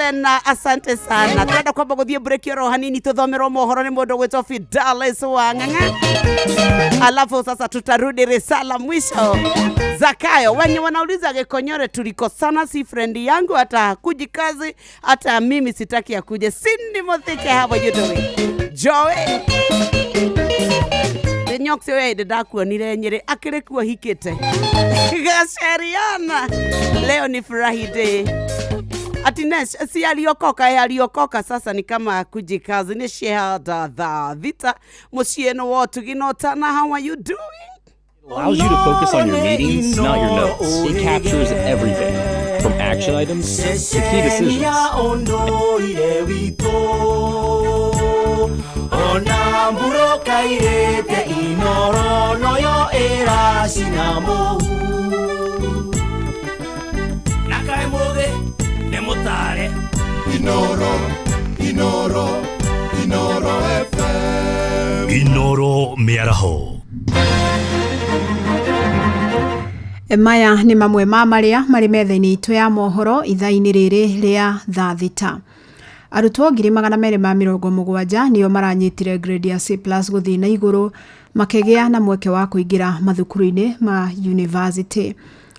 Tena asante sana. Turenda kwamba guthie break oro hanini tuthomerwo mohoro ni mundu gwitwo Fidelis Wang'ang'a, alafu sasa tutarudi risala mwisho. Zakayo wenye wanauliza Gikonyore tulikosana, si friend yangu, hata hakuji kazi, hata mimi sitaki akuje. Cindy Muthike, how are you doing? Joey Nyoksi we ndakuonire Nyeri akĩrĩ kuo hikĩte Gaceriana, leo ni furahi day. Ati Nesh, si aliokoka, eh, aliokoka sasa ni kama hakuji kazi. Ni shehada thaa thita mũciĩ wa ũtugi na ũtana. How are you doing? Allows you to focus on your meetings, not your notes. It captures everything from action items to key decisions. Ũndũire witũ ona mburoka irĩte inoro noyo ĩracina mũhu na kaĩ mũthĩ nĩ mũtare. Inoro, Inoro, Inoro FM. Inoro Mĩaraho. Maya nĩ mamwe ma marĩa marĩ metha-inĩ itũ ya mohoro ithaa-inĩ rĩrĩ rĩa thaa thita. Arutwo 270,000 nĩo maranyitire grade ya C+ gũthiĩ na igũrũ makĩgĩa na mweke wa kũingĩra mathukuru-inĩ ma university,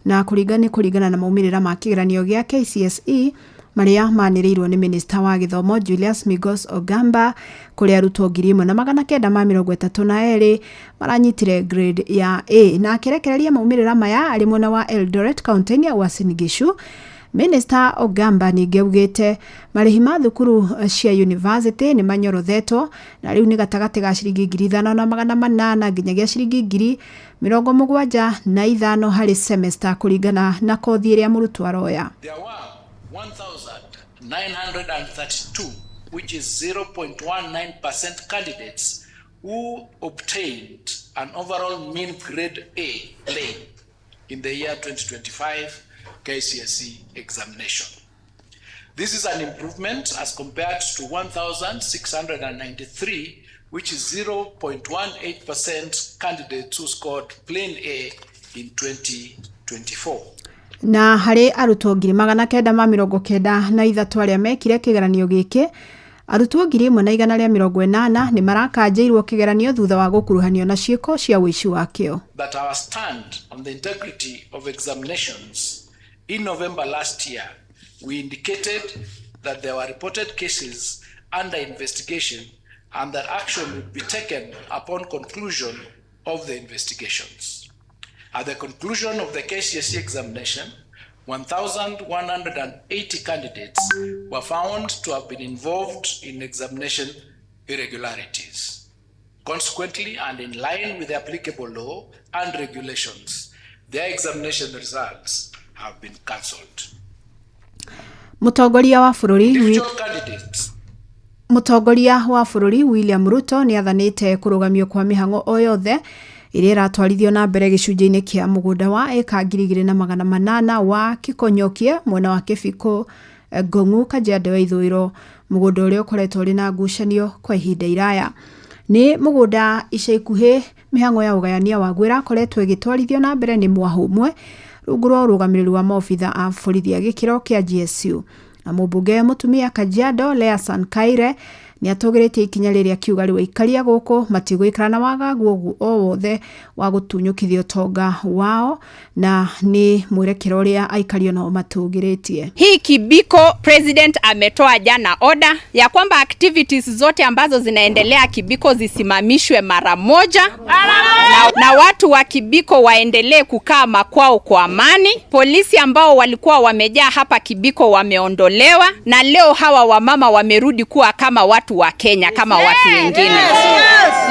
na kũringana na maumĩrĩra ma kĩgeranio gĩa KCSE marĩa manĩrĩirwo nĩ minista wa gĩthomo Julius Migos Ogamba, kũrĩ arutwo 1932 maranyitire grade ya A. Na akĩrekereria maumĩrĩra maya arĩ mwena wa Eldoret, kaunti-inĩ ya Uasin Gishu, Minista Ogamba ningĩ augĩte marĩhi ma thukuru cia university nĩ manyorothetwo na rĩu nĩ gatagatĩ ga ciringi 5800 nginyagia ciringi 75,000 harĩ semester kũringana na kothi ĩrĩa mũrutwo aroya. There were 1,932, which is 0.19% candidates who obtained an overall mean grade A plain in the year 2025 KCSE examination. This is an improvement as compared to 1,693, which is 0.18% candidates who scored plain A in 2024. Na harĩ arutwo 993 arĩa mekire kĩgeranio gĩkĩ, arutwo 1180 nĩ marakanjĩirwo kĩgeranio thutha wa gũkuruhanio na ciĩko cia ũici wakĩo. That our stand on the integrity of examinations in November last year, we indicated that there were reported cases under investigation and that action would be taken upon conclusion of the investigations. At the conclusion of the KCSE examination, 1,180 candidates were found to have been involved in examination irregularities. Consequently, and in line with the applicable law and regulations, their examination results have been cancelled. Mũtongoria wa bũrũri Individual candidates Mũtongoria wa bũrũri William Ruto nĩ athanĩte kũrũgamio kwa mĩhang'o o yothe ĩrĩa ĩratwarithio na mbere gĩcunjĩ-inĩ kĩa mũgũnda wa ĩka 2800 wa Kikonyokie, mwena wa Kĩbiko Ngong'u, Kajiado ya Ithũĩro, mũgũnda ũrĩa ũkoretwo ũrĩ na ngucanio kwa ihinda iraya. Nĩ mũgũnda ica ikuhĩ mĩhang'o ya ũgayania waguo ĩrakoretwo ĩgĩtwarithio na mbere nĩ mwahũ ũmwe rungu rwa ũrũgamĩrĩri wa maobitha a borithi a gĩkĩro kĩa GSU. Na mũmbunge mũtumia Kajiado Leasan Kaire nĩ atũgĩrĩtie ikinya rĩrĩa akiuga rĩu aikaria gũkũ matigũikara na wagagu o wothe wa gũtunyũkithia ũtonga wao, na nĩ mwerekero ũrĩa aikario nao matũgĩrĩtie. Hii Kibiko, president ametoa jana order ya kwamba activities zote ambazo zinaendelea Kibiko zisimamishwe mara moja na watu wa Kibiko waendelee kukaa makwao kwa amani. Polisi ambao walikuwa wamejaa hapa Kibiko wameondolewa, na leo hawa wamama wamerudi kuwa kama watu wa Kenya, kama watu wengine.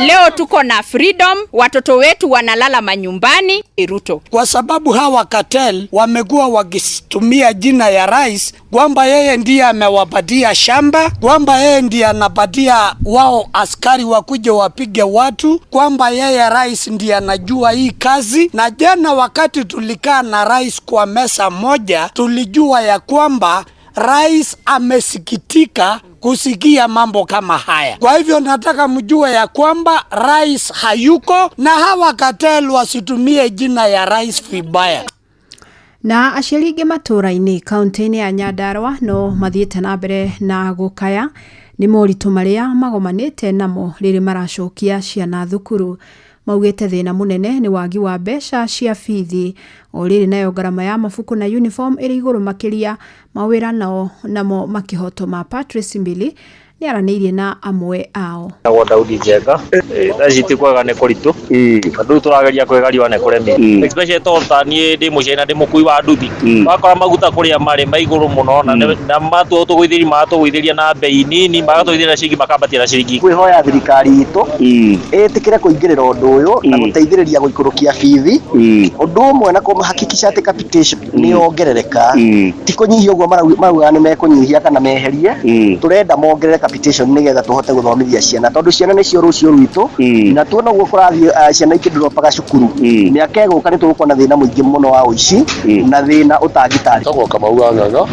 Leo tuko na freedom, watoto wetu wanalala manyumbani. Ruto. Kwa sababu hawa cartel wamekuwa wakitumia jina ya rais kwamba yeye ndiye amewapatia shamba, kwamba yeye ndiye anapatia wao askari wakuje wapige watu, kwamba yeye rais ndiye anajua hii kazi. Na jana wakati tulikaa na rais kwa meza moja, tulijua ya kwamba rais amesikitika kusikia mambo kama haya. Kwa hivyo nataka mjue ya kwamba rais hayuko na hawa cartel wasitumie jina ya rais vibaya. Na aciari aingĩ matũũra-inĩ kaunti-inĩ ya Nyandarua no mathiĩte na mbere na gũkaya nĩ moritũ marĩa magomanĩte namo rĩrĩ maracokia ciana thukuru. Maugĩte thĩna mũnene nĩ wagi wa mbeca cia bithi o rĩrĩ nayo ngarama ya mabuku na uniform ĩrĩ igũrũ makĩria. Mawĩra nao namo makĩhotoma. Patrice Mbili nĩ aranĩirie na amwe ao. Tagwo Daudi Njenga. Thaa ici ti kwega, nĩ kũritũ, tondũ rĩu tũrageria kwĩgariũa nĩ kũremi, especially tondũ ta niĩ ndĩ mũciari na ndĩ mũkui wa nduthi. Wakora maguta kũrĩa marĩ ma igũrũ mũno na matua tũgũithĩria, magatũgũithĩria na bei nini, magatũgũithĩria na ciringi, makambatia na ciringi. Kwĩhoya thirikari itũ ĩtĩkĩre kũingĩrĩra ũndũ ũyũ na gũteithĩrĩria gũikũrũkia bithi, ũndũ ũmwe na kũhakikisha atĩ capitation nĩ yongerereka, ti kũnyihia ũguo maraugaga nĩ mekũnyihia kana meherie. Tũrenda mongerere capitation nĩgetha tũhote gũthomithia ciana, tondũ ciana nĩcio rũciũ rwitũ, na tuona ũguo kũrathiĩ, ciana ikĩndropaga cukuru, mĩaka ĩgũka nĩ tũgũkorwo na thĩna mũingĩ mũno wa ũici na thĩna ũtangĩtarĩka. Tagwo Kamau wa Ng'ang'a,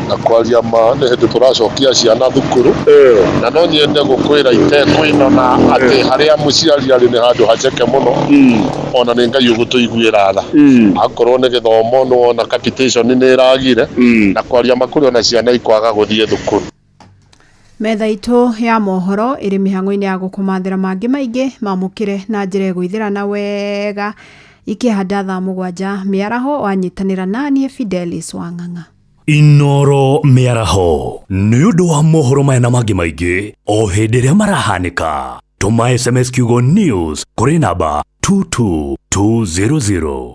na kwaria ma nĩ hĩndĩ tũracokia ciana thukuru, na no nyende gũkwĩra itekwĩnona atĩ harĩa mũciari arĩ nĩ handũ haceke mũno, ona nĩ Ngai ũgũtũiguĩra tha. Akorwo nĩ gĩthomo, nĩ wona capitation nĩ ĩragire, na kwaria ma kũrĩ ona ciana ikwaga gũthiĩ thukuru. Metha itũ ya mohoro ĩrĩ mĩhang'o-inĩ ya gũkũmathĩra mangĩ maingĩ mamũkĩre na njĩra ĩgũithĩrana wega ikĩhanda thaa 7 mĩaraho. Wanyitanĩra naniĩ Fidelis Wang'ang'a. Inoro mĩaraho nĩ ũndũ wa mohoro maya na mangĩ maingĩ o hĩndĩ ĩrĩa marahanĩka, tũma SMS kiugo NEWS kũrĩ namba 22200.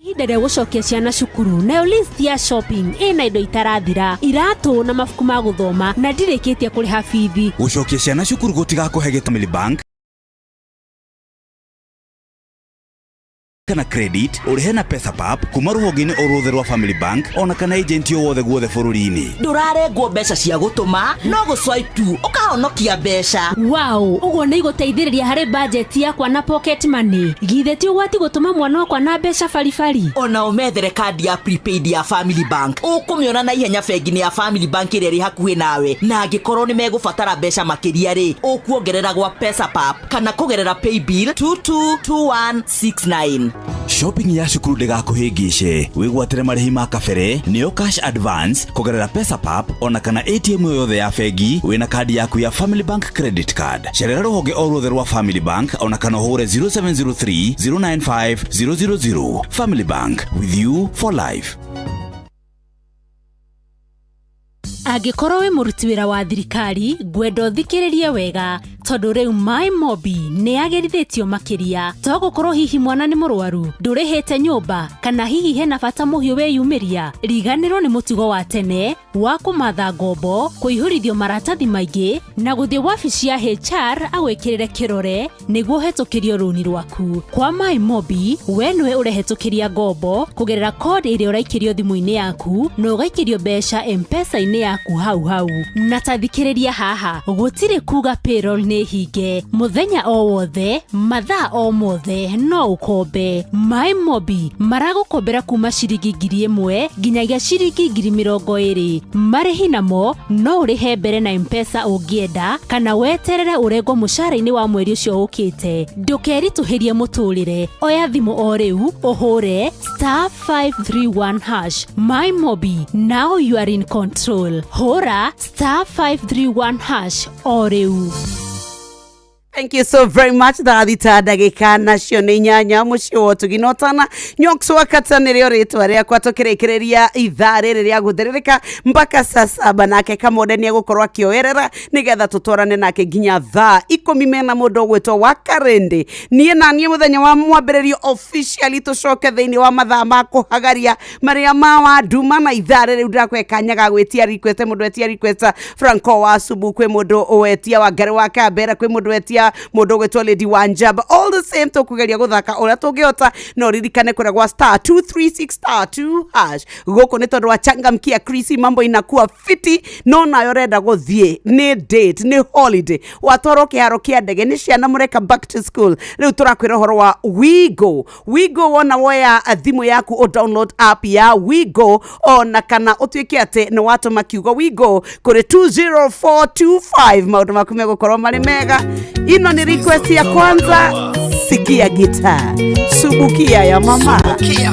Ihinda rĩa gũcokia ciana cukuru, nayo list ya shopping ĩna indo itarathira, iratũ na mabuku ma gũthoma, na ndirĩkĩtie kũrĩha bithi. Gũcokia ciana cukuru gũtigakũhe gĩtũmi. Family Bank kana credit, ũrĩhe na Pesapap kuma rũhonge-inĩ o ruothe rwa Family Bank ona kana agent o wothe guothe bũrũri-inĩ. Ndũrarengwo mbeca cia gũtũma, no gũswipe tu ũkahonokia mbeca. Wow, ũguo nĩ igũteithĩrĩria harĩ bajeti yakwa na pocket money. Githĩ ti ũgwati gũtũma mwana wakwa na mbeca baribari? Ona ũmethere kandi ya prepaid ya Family Bank, ũkũmĩona na ihenya bengi-inĩ ya Family Bank ĩrĩa ĩrĩ hakuhĩ nawe, na angĩkorwo nĩ megũbatara mbeca makĩria rĩ, ũkuongerera gwa Pesapap kana kũgerera paybill 222169. Shopping ya cukuru ndĩgakũhĩngĩce. Wĩgwatĩre marĩhi ma kabere, nĩyo cash advance, kũgerera Pesapap ona kana ATM yothe ya bengi wĩna kandi yaku ya Family Bank credit card. Cerera rũhonge o ruothe rwa Family Bank ona kana ũhũre 0703 095 000. Family Bank, with you for life. Angĩkorwo wĩ mũruti wĩra wa thirikari, ngwenda ũthikĩrĩrie wega, tondũ rĩu My Mobi nĩ yagĩrithĩtio makĩria. To gũkorwo hihi mwana nĩ mũrwaru, ndũrĩhĩte nyũmba, kana hihi hena bata mũhiũ wĩyumĩria, riganĩrwo nĩ mũtugo wa tene wa kũmatha ngombo, kũihũrithio maratathi maingĩ na gũthiĩ wabici ya HR agwĩkĩrĩre kĩrore nĩguo ũhetũkĩrio rũni rwaku. Kwa My Mobi, we nĩwe ũrehetũkĩria ngombo kũgerera code ĩrĩa ũraikĩrio thimũ-inĩ yaku na ũgaikĩrio mbeca M-Pesa-inĩ yaku hau hau. Na ta thikĩrĩria haha, gũtirĩ kuga payroll nĩ hinge. Mũthenya o wothe, mathaa o mothe no ũkombe. My Mobi maragũkombera kuma ciringi 1,000 nginyagia ciringi 20,000. Marĩhi namo no ũrĩhe mbere na M-Pesa ũngĩenda, kana weterere ũrengwo mũcara-inĩ wa mweri ũcio ũkĩte. Ndũkeritũhĩrie mũtũrĩre, oya thimũ o rĩu ũhũre *531#. My Mobi, now you are in control. Hũra *531# o rĩu. Thank you so very much. Thaa thita ndagĩka nacio nĩ 8, mũciĩ wa ũtugi na ũtana. Nyoks wa Kata nĩrĩo rĩtwa rĩakwa. Tũkĩrĩkĩrĩria ithaa rĩrĩ rĩa gũthĩrĩrĩka mpaka saa 7, nake Kamonde nĩ egũkorwo akĩoerera nĩgetha tũtwarane nake nginya thaa 10 mena mũndũ ũgwĩtwo wa Karende. Niĩ na niĩ mũthenya wa mwambĩrĩrio officially tũcoke thĩinĩ wa mathaa ma kũhagaria marĩa ma wa nduma, na ithaa rĩrĩ ndĩrakũhe kanya ga gwĩtia request. Mũndũ etia request Franco wa Subu, kwĩ mũndũ wetia wa Ngarĩ wa Kambera, kwĩ mũndũ wetia ya mundu ugwitwo Lady Wanja. But all the same tukugeria guthaka uria tungihota, no ririkane kuria gwa star 236 star 2 hash guku ni tondu wa changamkia Chrissy, mambo inakuwa fiti. No nayo renda guthie ni date ni holiday, watwarwo kiharo kia ndege ni ciana mureka back to school. Riu turakwira uhoro wa WeGo. WeGo wona woya thimu yaku o download app ya WeGo, ona kana utuike ati ni watuma kiugo WeGo kuri 20425, maundu maku megukorwo mari mega. Ino ni request ya kwanza. Sikia gitaa subukia ya mama. Subukia.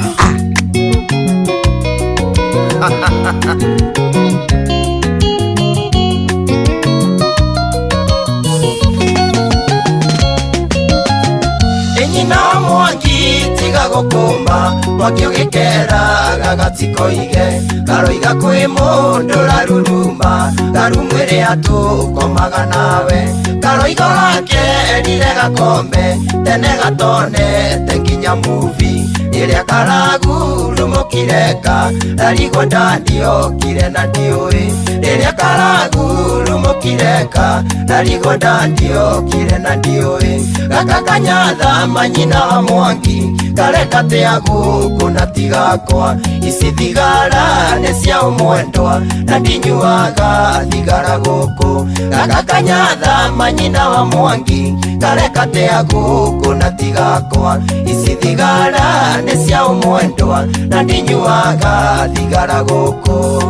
Enyina mwangi tiga gukuma mwaki ugikera gagatikoige karoiga kwi mundu raruruma karumwire atukomaga nawe karoiga gake erire gakombe tene gatonete nginya muvi iria karagurumukireka rarigwo ndandiokire na ndiũĩ rĩrĩa karagurumukireka rarigwo ndandiokire na ndiũĩ gaka kanyatha manyina wa mwangi kareka tia gũkũ na tigakwa ici thigara nĩ cia ũmwendwa na ndinyuaga thigara gũkũ gaka kanyatha manyina wa mwangi kareka tia gũkũ na tigakwa ici thigara nĩ cia ũmwendwa na ndinyuaga thigara gũkũ.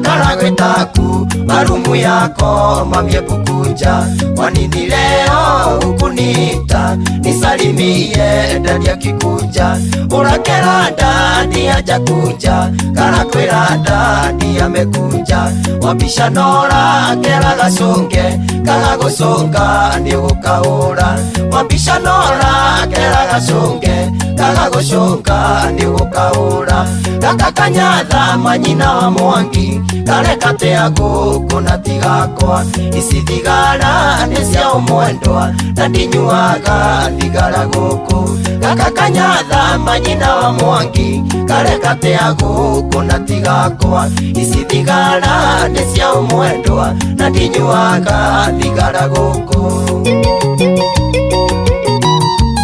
Karagwetaku marumu yako mamie kukuja wanini leo hukunita nisalimie dadi akikuja urakera dadi hajakuja karakwira dadi amekuja wapisha nora kera gacunge kagagucunga nĩũgũkaũra wapisha nora kera gacunge kagagucunga nĩũgũkaũra gaka kanyatha manyina wa mwangi kareka tia gũkũ na tigakwa ici thigara nĩ cia ũmwendwa na ndinyuaga thigara gũkũ gaka kanyatha manyina wa mwangi kareka tia gũkũ na tigakwa ici thigara nĩ cia ũmwendwa na ndinyuaga thigara gũkũ.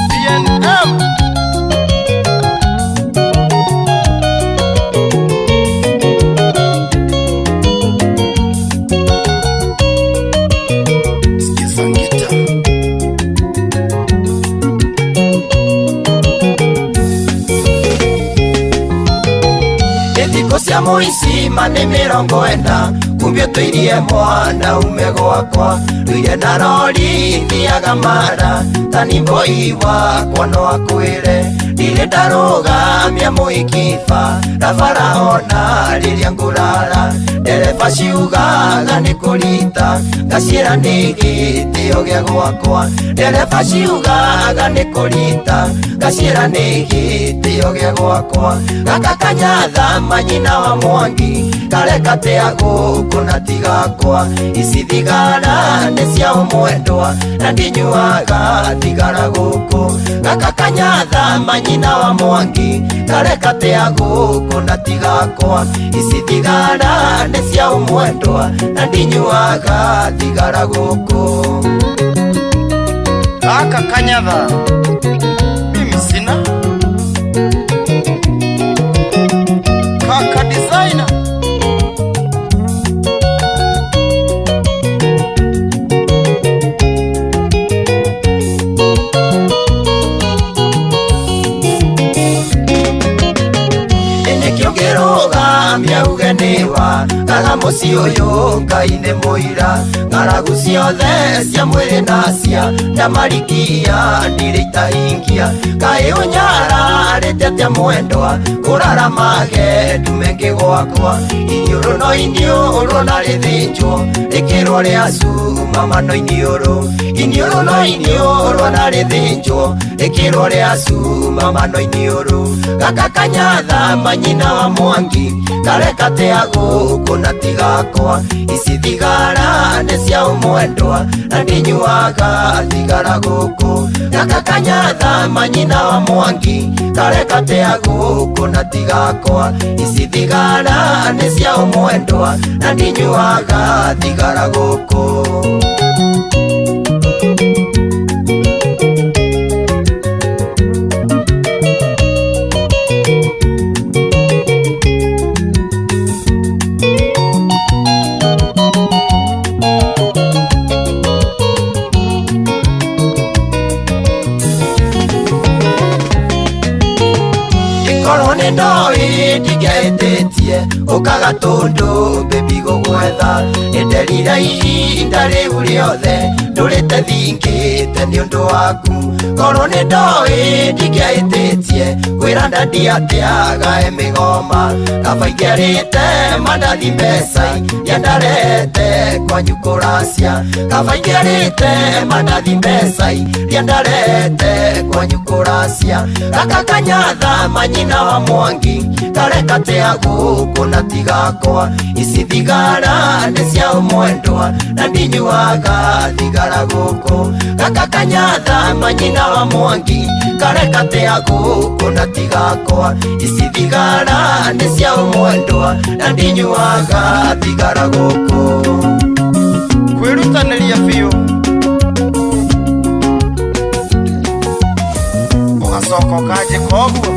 BNM cia muicima nĩ mĩrongo ĩna kumbio tũirie mwana ume gwakwa nduire na rori thiaga mara tani mboi wakwa no akwĩre ndirĩ ndarũgamia mũikiba rabara ona rĩrĩa ngũrara ndereba ciugaga nĩ kũrita ngaciĩra nĩ gĩtĩo gĩa gwakwa ndereba ciugaga nĩ kũrita ngaciĩra nĩ gĩtĩo gĩa gwakwa gaka kanyatha manyina wa mwangi kareka tia gũkũ na tigakwa ici thigara nĩ cia ũmwendwa na ndinyuaga thigara gũkũ gaka kanyatha manyina wa mwangi kareka tia gũkũ na tigakwa ici thigara nĩ cia ũmwendwa na ndinyuaga thigara gũkũ. Gaka kanyatha mimi sina kaka designer. Enekiongeroga miauge Uge nĩwa Gaga mũciĩ ũyũ Ngai nĩ mũira Ng'aragu ciothe cia mwĩrĩ na cia Ndamarikia ndirĩ itahingia Kaĩ ũnyararĩte atĩa mwendwa Kũrara mage ndume ngĩgwakwa Iniũrũ no iniũrũ na rĩthĩnjwo Rĩkĩrwo rĩa cuma mano iniũrũ Iniũrũ no iniũrũ na rĩthĩnjwo Rĩkĩrwo rĩa cuma mano iniũrũ Gaka kanyatha manyina wa Mwangi Kareka tea gũkũ na tigakwa Ici thigara nĩ cia ũmwendwa Na ndinyuaga thigara gũkũ Gaka kanyatha manyina wa Mwangi Kareka tea gũkũ na tigakwa Ici thigara nĩ cia ũmwendwa Na ndinyuaga thigara gũkũ. Ndoi ndigetetie ukaga tundu bebi gugwetha nderira ihinda riu riothe ndurite thingite ni undu waku korwo ni ndoi ndigetetie kwira ndadi atiaga emigoma kaba ingiarite mandathi mbeca iria ndarete kwanyu kuracia kaba ingiarite mandathi mbeca iria ndarete kwanyu kuracia gaka kanyatha manyina wa Mwangi kareka tea gũkũ na tigakwa ici thigara nĩ cia ũmwendwa na ndinyuaga thigara gũkũ gaka kanyatha manyina wa Mwangi kareka tea gũkũ na tigakwa ici thigara nĩ cia ũmwendwa na ndinyuaga thigara gũkũ. Kwĩrutanĩria biũ ũgacoka ũkanjĩka ũguo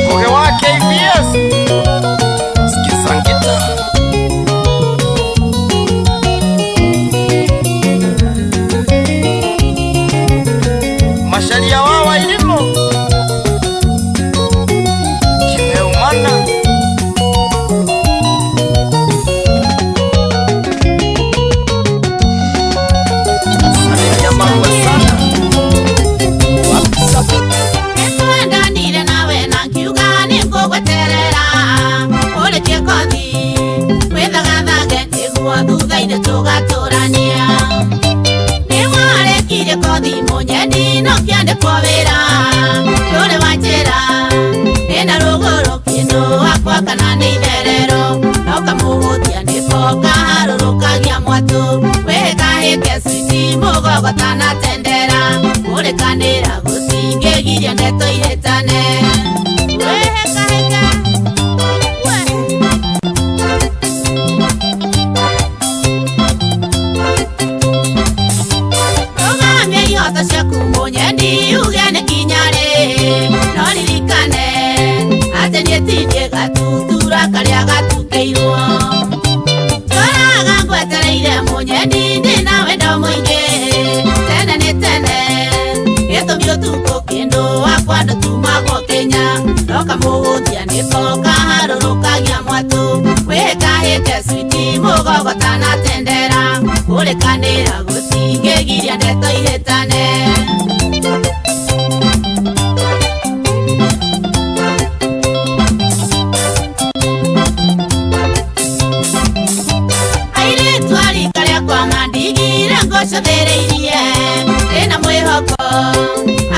Ngugi wa KBS Sikiza ngita. Masharia wa Wairimu Kimeumana. Salimia mangwe sana. Nĩtwendanire nawe na ngiuga nĩngũgweterera ũrĩkie kothi wĩthagathage nĩguo thutha-inĩ tũgatũrania nĩwarĩkirie kothi mũnyendi no kĩandĩkwo wĩra ndũrĩ wa njĩra ndĩna rũgũrũ kĩndũ wakwa kana nĩ itherero no kamũhũthia nĩko kaharũrũkagia mwatũ wĩhĩkahĩke switi mũgogotana tendera kũrĩkanĩra gũtingĩgiria ndeto ihĩtane wĩhĩkahĩke. Rũgamia ihoto ciaku mũnyendi uge nĩ kinya rĩ no ririkane atĩ niĩ ti niĩ gatutura karĩa gatukĩirwo tũraga ngwetereire mũnyendi ndĩna wendo mũingĩ tene nĩ tene gĩtũmi ũtukũ kĩndũ wakwa ndũtumagwo Kenya no kamũhũthia nĩko kaharũrũkagia mwatũ wĩhĩkahĩke switi mũgogotana tendera kũrĩkanĩra gũtingĩgiria ndeto ihĩtane. Airĩtu a rika rĩakwa mandigire ngũcũthĩrĩirie ndĩna mwĩhoko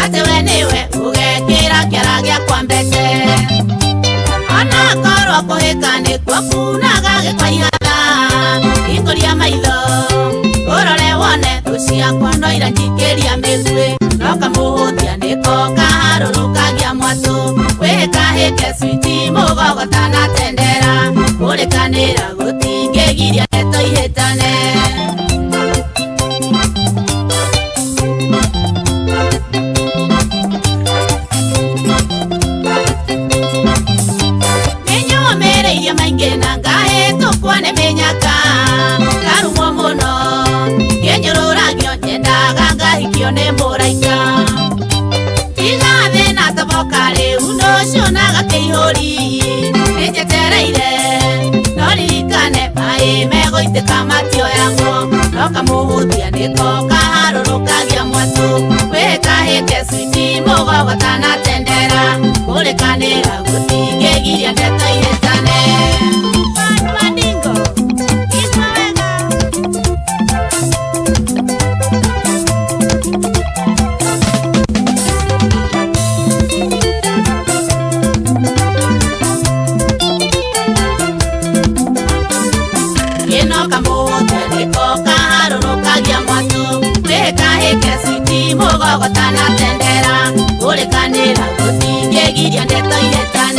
atĩ we nĩwe ũgekĩra kĩara gĩakwa mbete ona korwo kũhĩka nĩkuo kunaga gĩkwa ihatha hingũria maitho ũrore wone thũ ciakwa no iranjikĩria mĩguĩ no kamũhũthia nĩko kaharũrũkagia mwatũ wĩhĩkahĩke switi mũgogotana tendera kũrĩkanĩra gũtingĩgiria ndeto ihĩtane. Nĩnyũmĩrĩirie maingĩ na ngahĩtũkwo nĩ mĩnyaka ngarumwo mũno ngĩnyũrũragio nyendaga ngahikio nĩ mũraika tiga thĩna toboka rĩu ndũcunaga kĩihũri gũitĩka matioyagwo no kamũhutia nĩko kaharũrũkagia mwatũ wĩkahĩke switi mũgogota na tendera kũrĩkanĩra gũtingĩgiria ndeto ihĩtane. Mũgogota na tendera kũrĩkanĩra gũtingĩgiria ndeto ihĩtane.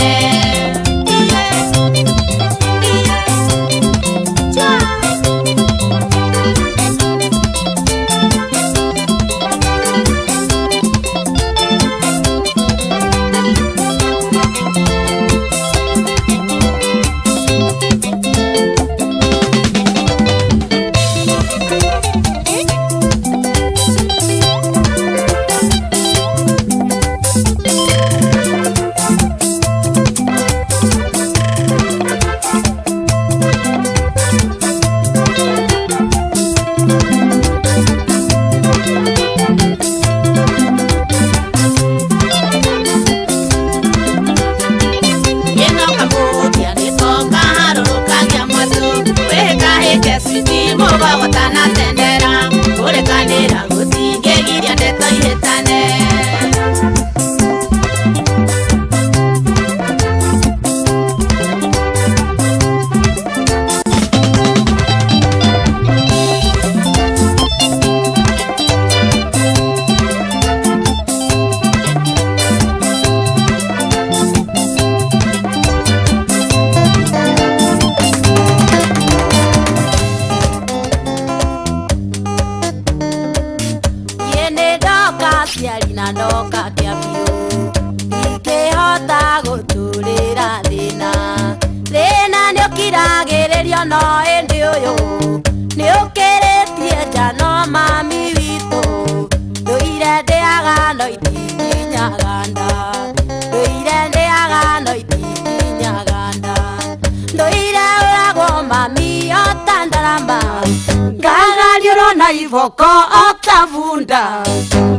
Iboko otavunda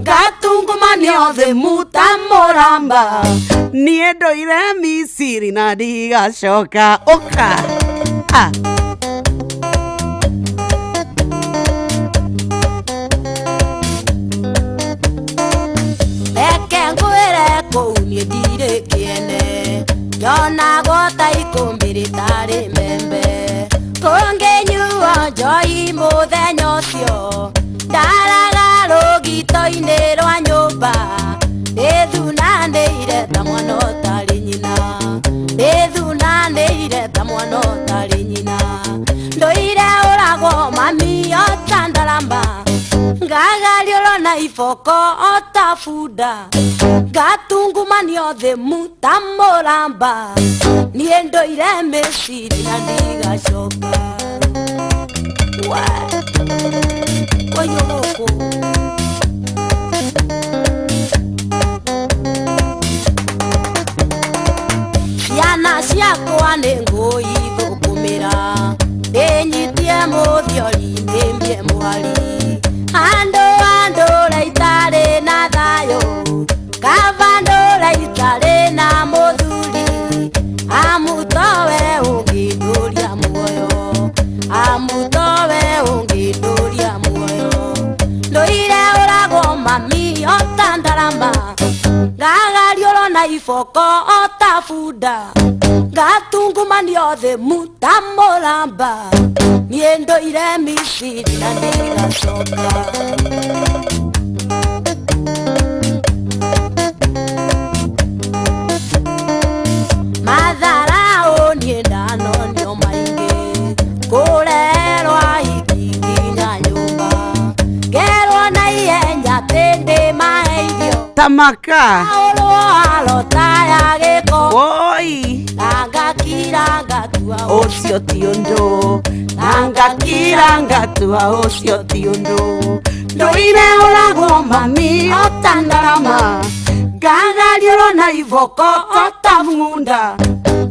ngatungumania othe mutamuramba niĩ ndoire Misiri na ndigacoka ũka. Reke ngwĩre kũu niĩ ndirĩ kĩene ndonagwo ta ikũmbĩ rĩtarĩ membe kũngĩnyuo njohi mũthenya ũcio ndaraga rũgito-inĩ rwa nyũmba ndĩthunanĩire ta mwana ũtarĩ nyina ndĩthunanĩire ta mwana ũtarĩ nyina ndũire ũragwo mami ota ndaramba ngagariũrwo na iboko ota bunda ngatungumania othe mutamũramba niĩ ndũire Misiri na ndigacoka. Wayoko ciana ciakwa nĩ ngũithũkũmĩra ndĩnyitie mũthiori ndĩmbie mwari handũ andũre itarĩ na thayũ kaba ndũre itarĩ na mũthuri amutowe ũngĩndũria muoyo amutowe ũngĩndũria muoyo ndũire ũragwo mami ota ndarama ngagariũrwo na iboko ota bunda ngatungumania othe mutamũramba niĩ ndũire Misiri na ndigacoka. Matharau niĩ ndanonio maingĩ kũrerwo ahiki nginya nyũmba ngerwo na ihenya atĩ ndĩmahe irio Tamaka aũrwo arota ya gĩko oi na ngakira ngatua ũcio ti ũndũ na ngakira ngatua ũcio ti ũndũ ndũire ũragwo mami ota ndarama ngagariũrwo na iboko ota bunda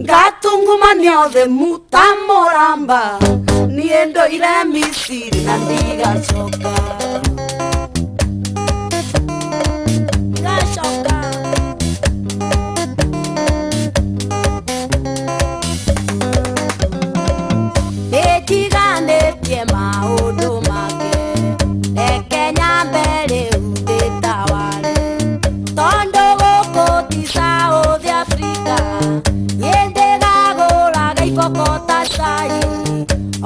ngatungumania othe mutamũramba niĩ Niĩ ndũire Misiri na ndigacoka. Ndigacoka. Nĩnjiganĩtie maũndũ make, reke nyambe rĩu ndĩtaware. Tondũ gũkũ ti South Africa, niĩ ndĩgagũraga iboko ta cai,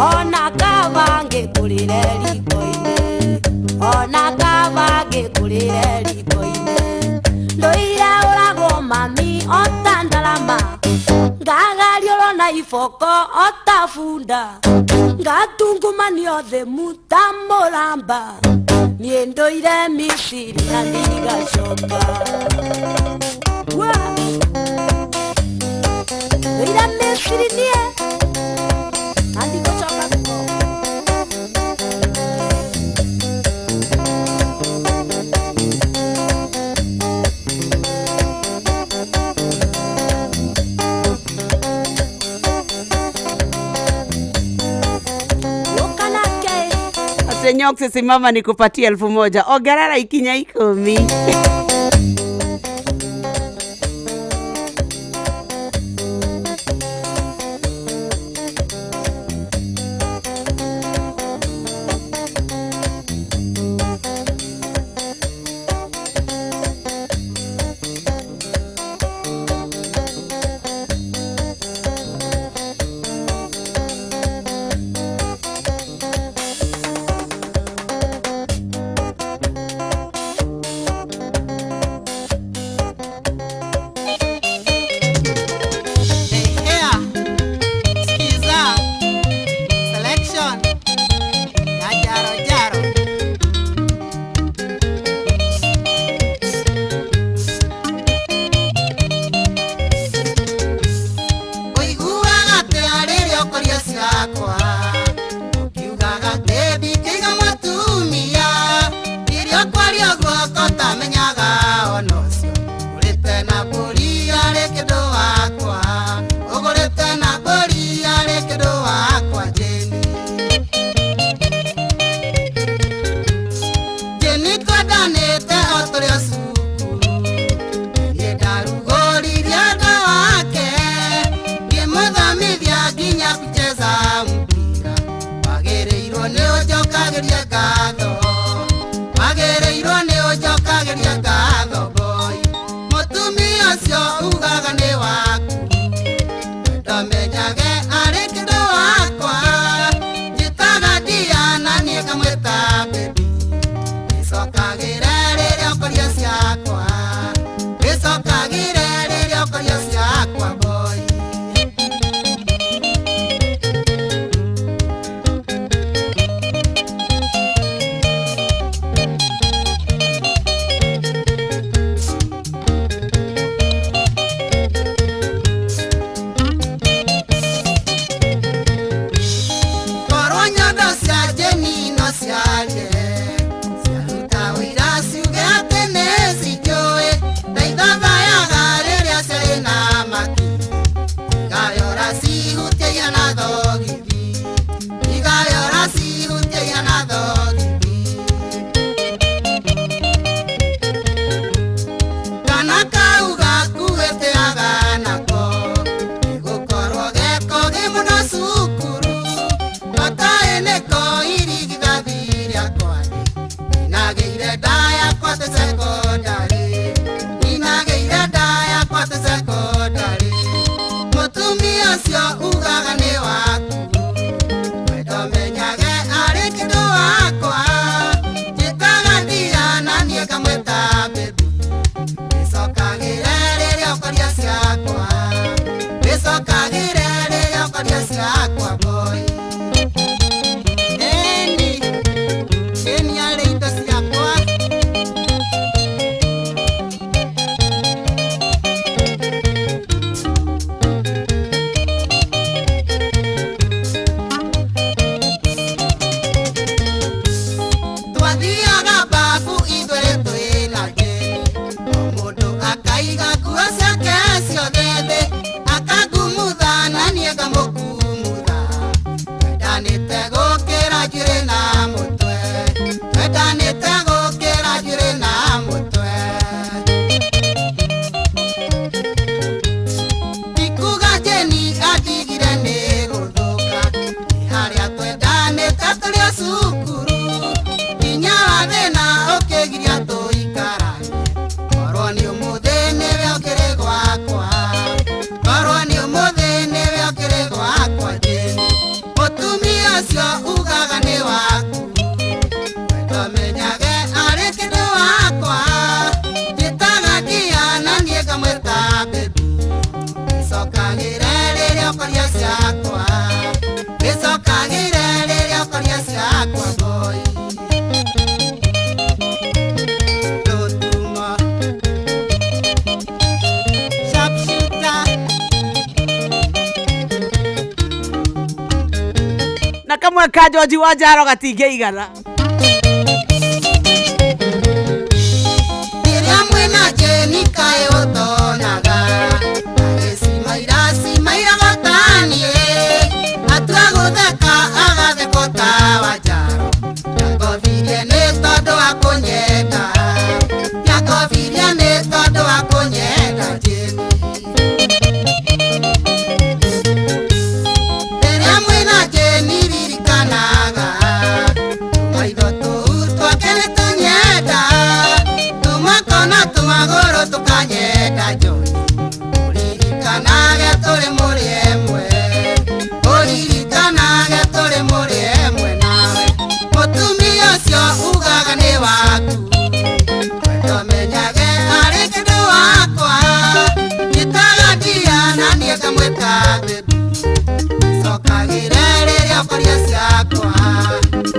ona kaba ngĩkũrĩre riko-inĩ, ona kaba ngĩkũrĩre riko-inĩ. Ndũire ũragwo mami ota ndarama, ngagariũrwo na iboko ota bunda, ngatungumanio thĩ muta mũramba. Niĩ ndũire Misiri na ndigacoka. Wa! Ndũire Misiri niĩ na ndigacoka kuo. Nyox, simama nikupatie 1000. Ongerera ikinya 10. Akaiga nguo ciake ciothe thĩ, akangumutha na niĩ ngamũkumutha. ũkoria ciakwa wĩcokagĩre rĩrĩa ũkoria ciakwa boy Tũtuma Sharpshooter Na kamwe ka George wa Njaro gatingĩigana. Rĩrĩa mwĩna Jane kaĩ ũtonaga agĩcimaira cimaira gataniĩ atua gũtheka agatheka ta wa Njaro Nĩangothirie nĩ tondũ wa kũnyenda Nĩangothirie nĩ tondũ wa kũnyenda Jane Rĩrĩa mwĩna Jane ririkanaga tũmaitho tũu twake nĩtũnyenda tũmoko na tũmagũrũ tũkanyenda John ũririkanage tũrĩ mũrĩ ĩmwe ũririkanage tũrĩ mũrĩ ĩmwe nawe mũtumia ũcio ugaga nĩ waku wendo menyage arĩ kĩndũ wakwa njĩtaga ndia na niĩ ngamwĩta baby cokagĩre rĩrĩa ũkoria ciakwa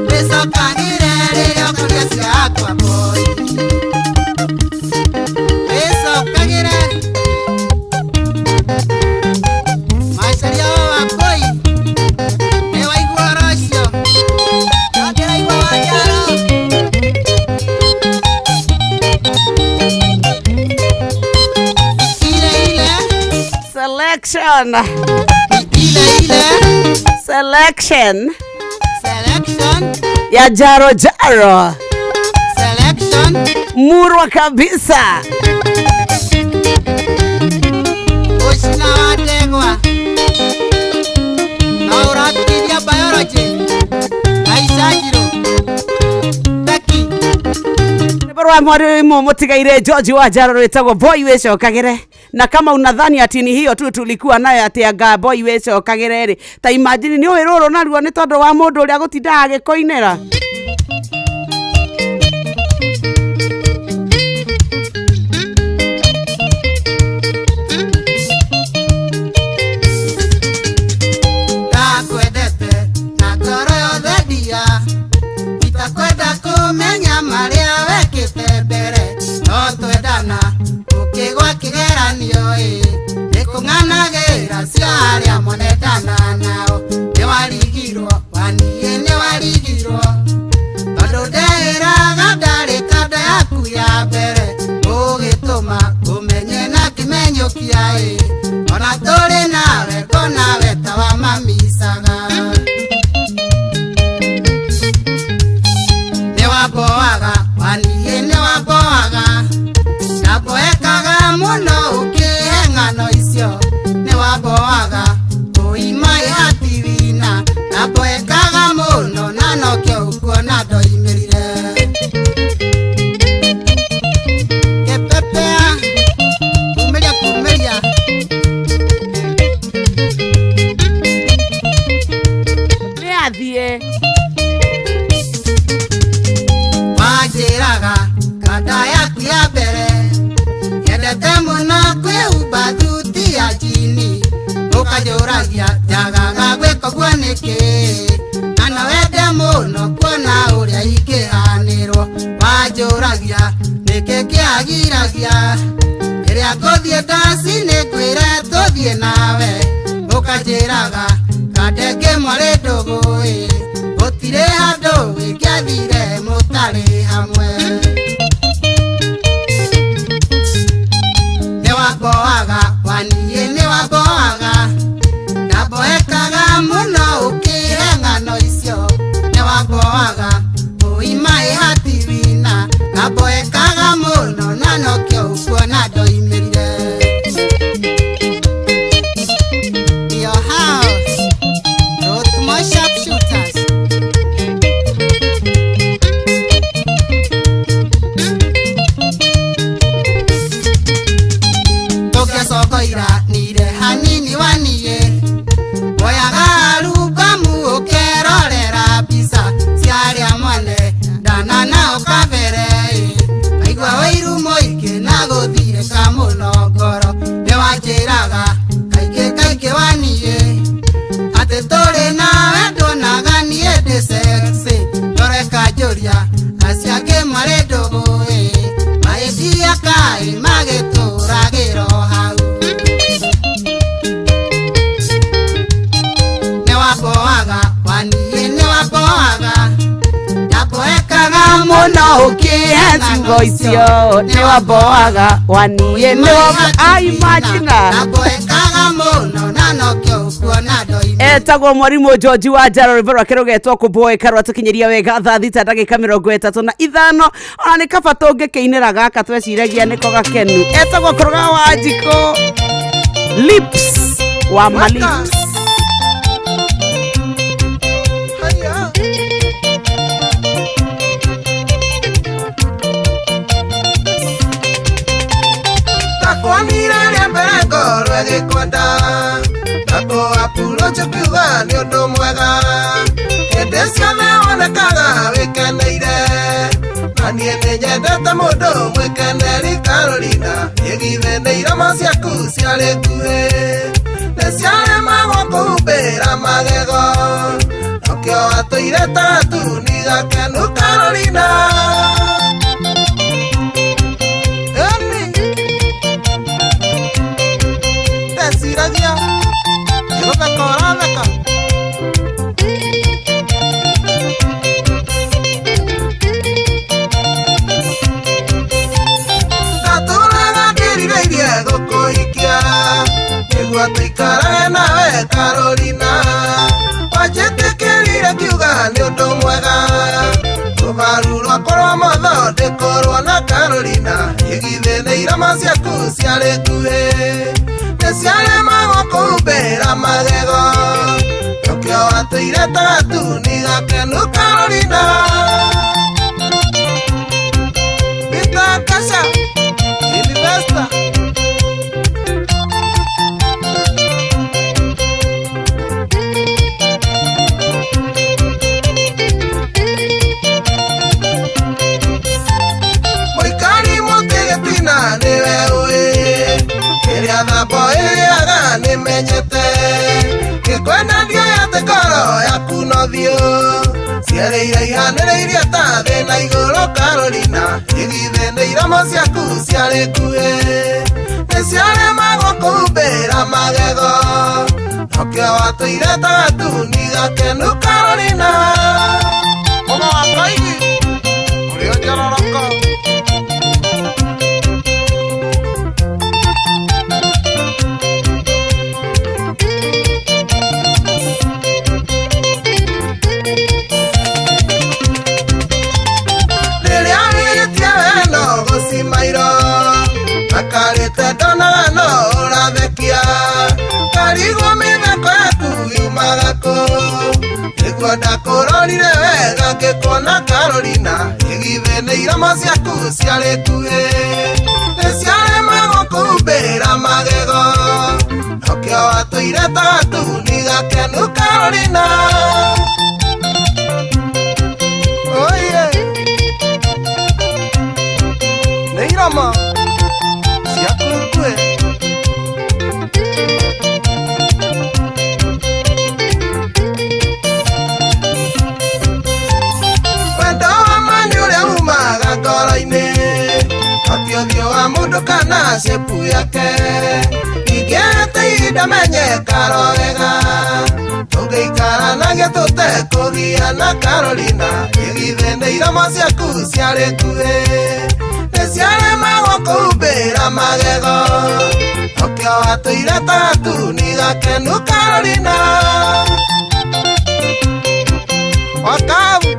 wĩcokagĩre rĩrĩa ũkoria ciakwa boy wĩcokagĩre macaria wa boy nĩ waigua ũhoro ũcio ndĩraigua wa Njaro ile ile Selection. Ile ile Selection. Selection ya Jaro Jaro. Selection Murwa kabisa. Ucina wa ndegwa na ũratithia biology Aisha Njirũ Taki Rwĩmbo rwa mwarimu mutigaire George wa Njaro rwĩtagwo boy wĩcokagĩre na kama unadhani ati ni hiyo tu tulikuwa nayo ati anga boy wĩcokagĩre rĩ ta imagine nĩ ũĩ rũrũ naruo nĩ tondũ wa mũndũ ũrĩa gũtindaga agĩkũinĩra. Ndakwendete na ngoro yothe ndia itakwenda kũmenya marĩa wekĩte mbere no twendana ũkĩgwa kĩgeranio ĩ nĩkũng'anagĩra cia arĩa monendana nao nĩwarigirwo waniĩ nĩwarigirwo tondũ ndeĩraga ndarĩ kanda yaku ya mbere ũgĩtũma ũmenye na kĩmenyũkia ĩ ona tũrĩ nawe ngona we ta wa mamicaga nĩwamboaga waniĩ nĩwamboaga ndamboekaga mũno ũkĩhe ng'ano icio nĩwamboaga ũima ĩhatiwina ndamboekaga mũno na nokĩo ũkuona ndoimĩrire kĩpepea kumĩria kumĩria Nĩ athiĩ wanjĩraga kanda yaku ya mbere nyendete mũno kwĩhumba thuti ya njini ũkanjũragia njagaga gwĩka ũguo nĩkĩ na no wende mũno kuona ũrĩa ingĩhanĩrwo wanjũragia nĩkĩ kĩagiragia rĩrĩa ngũthiĩ ndaci nĩngwĩre tũthiĩ nawe ũkanjĩraga kanda ĩngĩ mwarĩ ndũgũ ĩ gũtirĩ handũ wĩngĩathire mũtarĩ hamwe nĩwamboaga waniĩ nĩwamboaga ndamboekaga mũno ũkĩhe ng'ano icio nĩwamboaga ũima ĩhatiwina ndamboekaga mũno na nokĩo ũkuona ndoimĩrire Your house, Rothmo Sharpshooters. No ũkĩhe ciugo icio nĩ wamboaga waniĩ nĩ imagine etagwo mwarimu George wa Njaro rwimbo rwake rũgetwo kũboeka rwatũkinyĩria wega thaa 6 ndagĩka 35. Ona nĩ kaba tũngĩkĩinĩra gaka tweciragia nĩko gakenu. Etagwo Kũrũga wa Njikũ Lips wa Malips. Gikwenda nako apuroche kiuga ni undu mwega hĩndĩ ciothe wonekaga wĩkeneire na niĩ nĩnyendete mũndũ mwĩkeneri Carolina ĩgithe nĩ iromo ciaku ciarĩ nguhĩ nĩ ciaremagwo kũhumbĩra magego nokĩo watũire ta gatuni gakenu Carolina. Ndeciragia nĩgũtheka ũratheka ndatũraga ndĩrirĩirie gũkũhikia nĩguo tũikarage nawe Carolina wanjĩtĩkĩrire ngiuga nĩ ũndũ mwega rũbaru rwakwa rwa motho ndĩkorwo na Carolina ĩgithĩ nĩ iromo ciaku ciarĩ nguhĩ nĩciaremagwo kũhumbĩra magego nokĩo watũire ta gatuni gakenu Carolina. Peter Kasha Investor. Mũikari mũtĩ gĩtina nĩwe ũĩ kĩrĩa thambo ĩrĩaga nĩmenyete gĩkwenda ndioĩ atĩ ngoro yaku no thiũ cierĩire ihanĩrĩirie ta thĩ na igũrũ Carolina ĩgithĩ nĩ iromo ciaku ciarĩ nguhĩ nĩciaremagwo kũhumbĩra magego nokĩo watũire ta gatuni gakenu Carolina. Mũgo wa Koigi ũrĩa njororoko. Akarĩte ndonaga no ũrathekia karigwo mĩtheko yaku yumaga kũ nĩguo ndakũrorire wega ngĩkuona Carolina ĩgithĩ nĩ iromo ciaku ciarĩ nguhĩ nĩciaremagwo kũhumbĩra magego nokĩo watũire ta gatuni gakenu Carolina. Oye nĩ iromo ciaku nguhĩ. Wendo wa ma nĩ ũrĩa umaga ngoro-inĩ ti ũthiũ wa mũndũ kana cepu yake ingĩete ihinda menye karo wega tũngĩikaranagia tũtekũgiana Carolina ĩgithĩ nĩ iromo ciaku ciarĩ nguhĩ nĩciaremagwo kũhumbĩra magego nokĩo watũire ta gatuni gakenu Carolina. Wakabu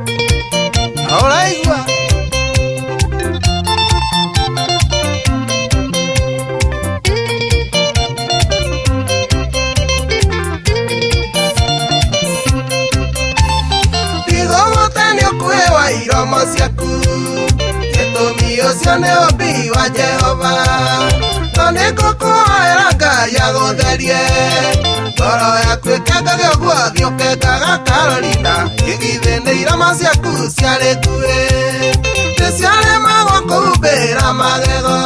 na ũraigua ndigũgũte nĩ ũkuhĩ wa iromo ciaku gĩtũmi ũcio nĩ ũmbi wa Jehova to nĩngũkũhoera Ngai agũtherie ngoro yaku ĩkengage ũguo thiĩ ũkengaga Carolina ĩgithĩ nĩ iromo ciaku ciarĩ nguhĩ nĩciaremagwo kũhumbĩra magego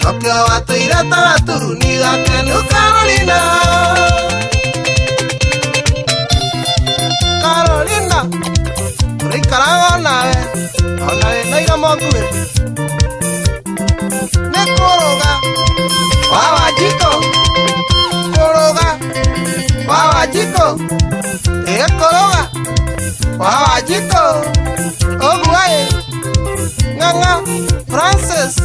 nokĩo watũire ta gatuni gakenu Carolina. Carolina tũrĩikaraga onawe ona wĩna iromo nguhĩ nĩ kũrũga wa Wanjikũ kũrũga wa Wanjikũ ĩ kũrũga wa Wanjikũ ũguo ĩ. Ng'ang'a Francis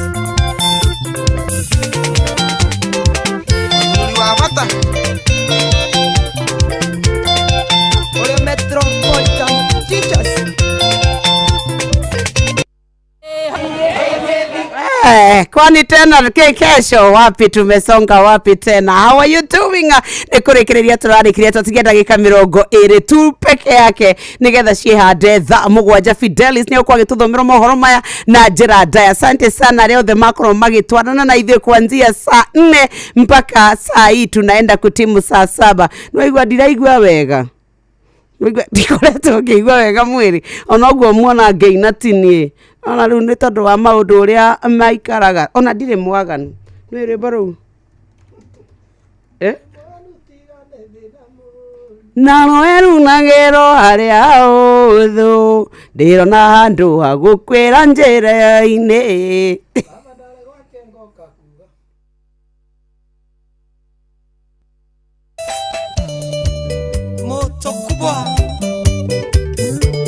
Mũthuri wa bata Ũrĩa Metropolitan Teachers. Kwani tena kesho wapi tumesonga wapi tena? How are you doing? Nĩ kũrĩkĩrĩria tũrarĩkĩria twatigia ndagĩka 20 tu peke yake nĩgetha ciĩhande thaa 7. Fidelis nĩ ũkwa agĩtũthomera mohoro maya na njĩra ndaya. Asante sana arĩa othe makorwo magĩtwarana na ithuĩ kuanzia saa 4 mpaka saa hii tunaenda kutimu saa 7. Nĩwaigua ndiraigua wega? Ndikoretwo ngĩigua wega mwĩrĩ ona ũguo muona ngĩina tinie ona rĩu nĩ tondũ wa maũndũ ũrĩa maikaraga ona ndirĩ mwaganu nĩ rwĩmbo rũu na rũĩ runagĩrwo harĩa ũthũ ndĩrona handũ ha gũkwĩra njĩra-inĩ. Moto kubwa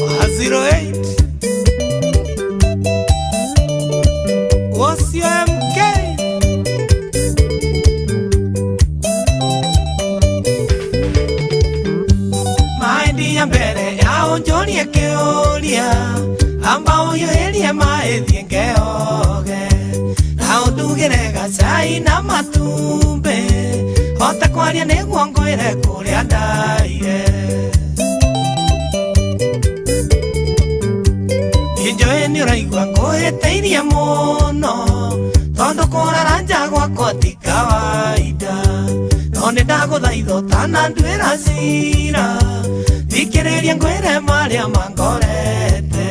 wa 08 Wasio MK Maindi ya mbere ya onjorie kĩũria amba ũhiũhĩrie maĩ thiĩ ngeoge na ũndugĩre gacai na matumbĩ hota kwaria nĩguo ngwĩre kũrĩa ndaire. Njũĩ nĩ ũraigua ngũhĩtĩirie mũno tondũ kũrara nja gwakwa ti kawaida no nĩ ndagũthaitha ũtananduĩra cira thikĩrĩria ngwĩre marĩa mangorete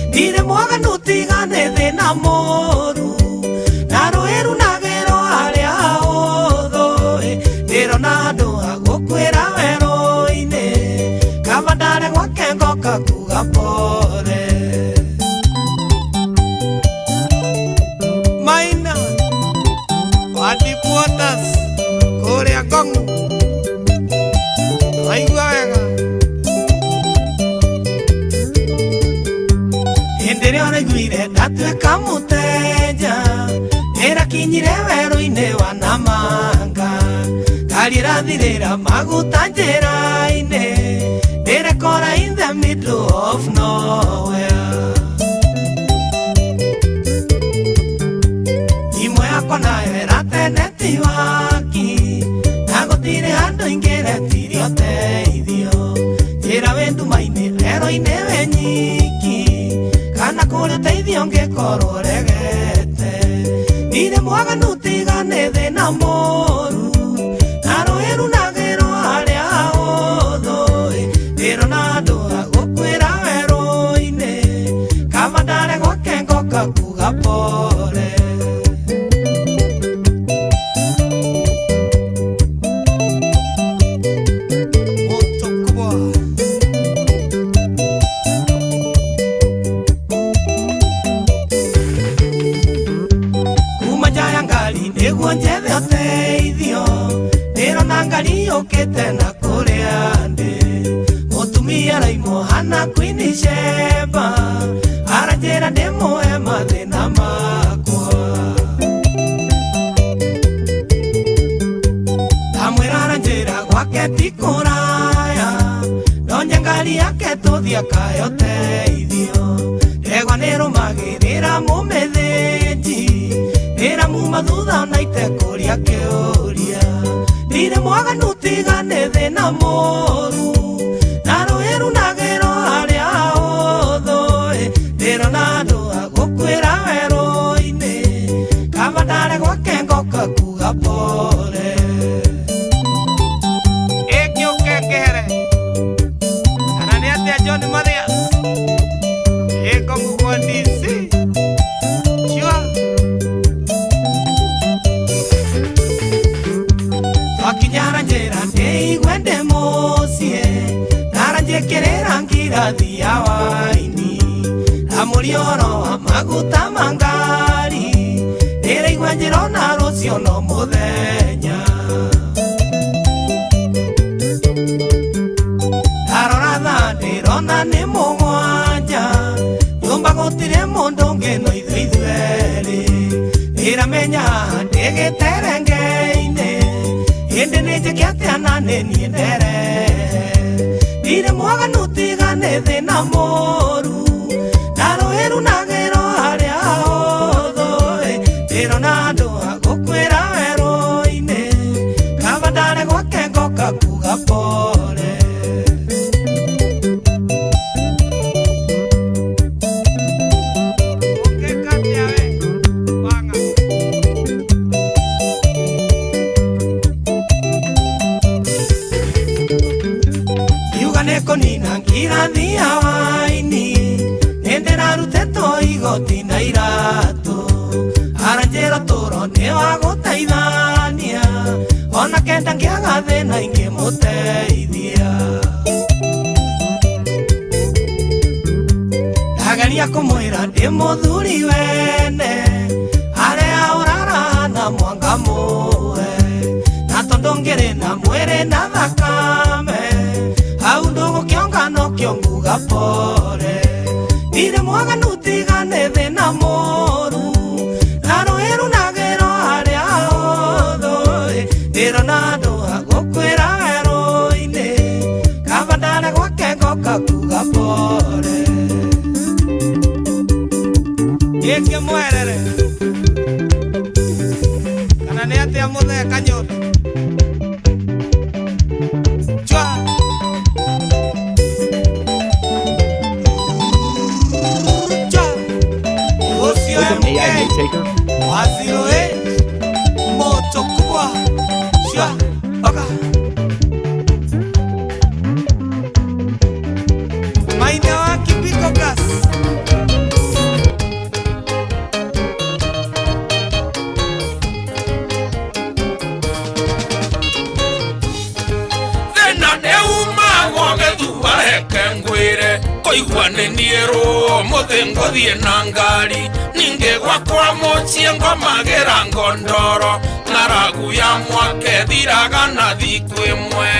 ndirĩ mwaganu tiga nĩ thĩna mũru na rũĩ runagĩrwo harĩa hũthũ ndĩrona handũ ha gũkwĩra werũ-inĩ kaba ndare gwake ngoka kuga pole. Maina wa Deep Waters kũrĩa Ngong'u waigua wega hĩndĩ ĩrĩa ũraiguire ndatuĩka mũteja ĩrakinyire werũ-inĩ wa Namanga ngari ĩrathirĩra maguta njĩra-inĩ ndĩrekora in the middle of nowhere. Thimũ yakwa nayo ĩratene waki na gũtirĩ handũ ingĩretirie ũteithio njĩra wĩ nduma-inĩ werũ-inĩ wĩ nyiki kana kũrĩ ũteithio ũngĩkorwo ũregete ndirĩ mwaganu tiga nĩ thĩna mũru na rũĩ runagĩrwo harĩa hũthũ ndĩrona handũ ha gũkwĩra werũ-inĩ kaba ndare gwake ngoka kuga pole. Moto kubwa kuma nja ya ngari nĩguo njethe ũteithio ndĩrona ngari yũkĩte na kũrĩa ndĩ mũtumia araimwo hana Queen Sheba aranjĩra ndĩmũhe mathĩna makwa ndamwĩra aranjĩra gwake ti kũraya ndonye ngari yake tũthiĩ akahe ũteithio ndegwa nĩrũmagĩrĩra mũmĩthĩnji ndĩramuma thutha ona itekũria kĩũria ndirĩ mwaganu tiga nĩ thĩna mũru na rũĩ runagĩrwo harĩa hũthũ ndĩrona handũ ha gũkwĩra werũ-inĩ kaba ndare gwake ngoka kuga pole. Ĩngĩũke ngĩhere kana nĩ atĩa John Mathias ĩ Ngong'u kwa DC sure. Twakinyara njĩra ndĩigue ndĩ mũciĩ ndaranjĩkĩrĩra ngirathi ya waini ndamũria ũhoro wa maguta ma ngari ndĩraigua njĩra ona rũciũ no mũthenya ndarora thaa ndĩrona nĩ 7 nyũmba gũtirĩ mũndũ ũngĩ no Ndiramenya ndigiterenge-inĩ Ĩndĩ nĩ njĩke atĩa na nĩ niĩ ndere Ndirĩ mwaganu tiga nĩ thĩna mũru Na rũĩ runagĩrwo harĩa hotho Ndĩrona andũ a gũkuĩra werũ-inĩ Kaba ndarĩ gwake ngoka kuga pole Iuga nĩ kũnina ngirathia waini Nĩndĩrarutĩtwo igoti na iratũ Aranjĩra tũro nĩ wa gũteithania Ona kenda ngĩaga thĩna ingĩmũteithia Ndageria kũmwĩra ndĩ mũthuri wene Arĩa ũrara na mwanga mũe Na tondũ ngĩrĩ na mwĩrĩ na thakame Hau ndũgũkĩonga nokĩo nguga pole Ndirĩ mwaganu tiga nĩ thĩna mũru Na rũĩ runagĩrwo harĩa hotho Ndĩrona andũ a gũkuĩra werũ-inĩ Kaba ndarĩ gwake ngoka kuga pole Gĩkĩ mwerere Kana nĩ atĩa mũthee Kanyũtũ Chwa Chwa Ũcio With an AI MK note taker, Waziro moto kubwa Chwa Oka Maina wa Kibiko Gas Thĩna nĩ umagwo gĩthua reke ngwĩre kũigua nĩ niĩ rũũ mũthĩ ngũthiĩ na ngari ningĩ gwakwa mũciĩ ngomagĩra ngondoro ng'aragu ya mwake thiraga na thikũ ĩmwe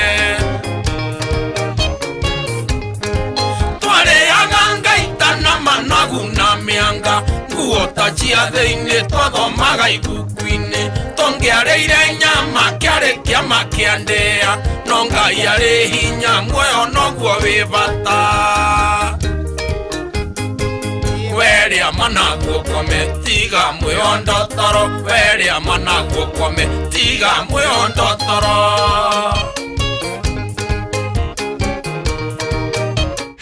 twarĩaga ngaita na managu na mĩanga nguo ta cia thĩinĩ twathomaga ibuku-inĩ tũngĩarĩire nyama kĩarĩ kĩama kĩa ndĩa no ngai arĩ hinya muoyo noguo wĩ bata werĩa managuo kome tiga mwĩondotoro werĩa managuo kome tiga mwĩondotoro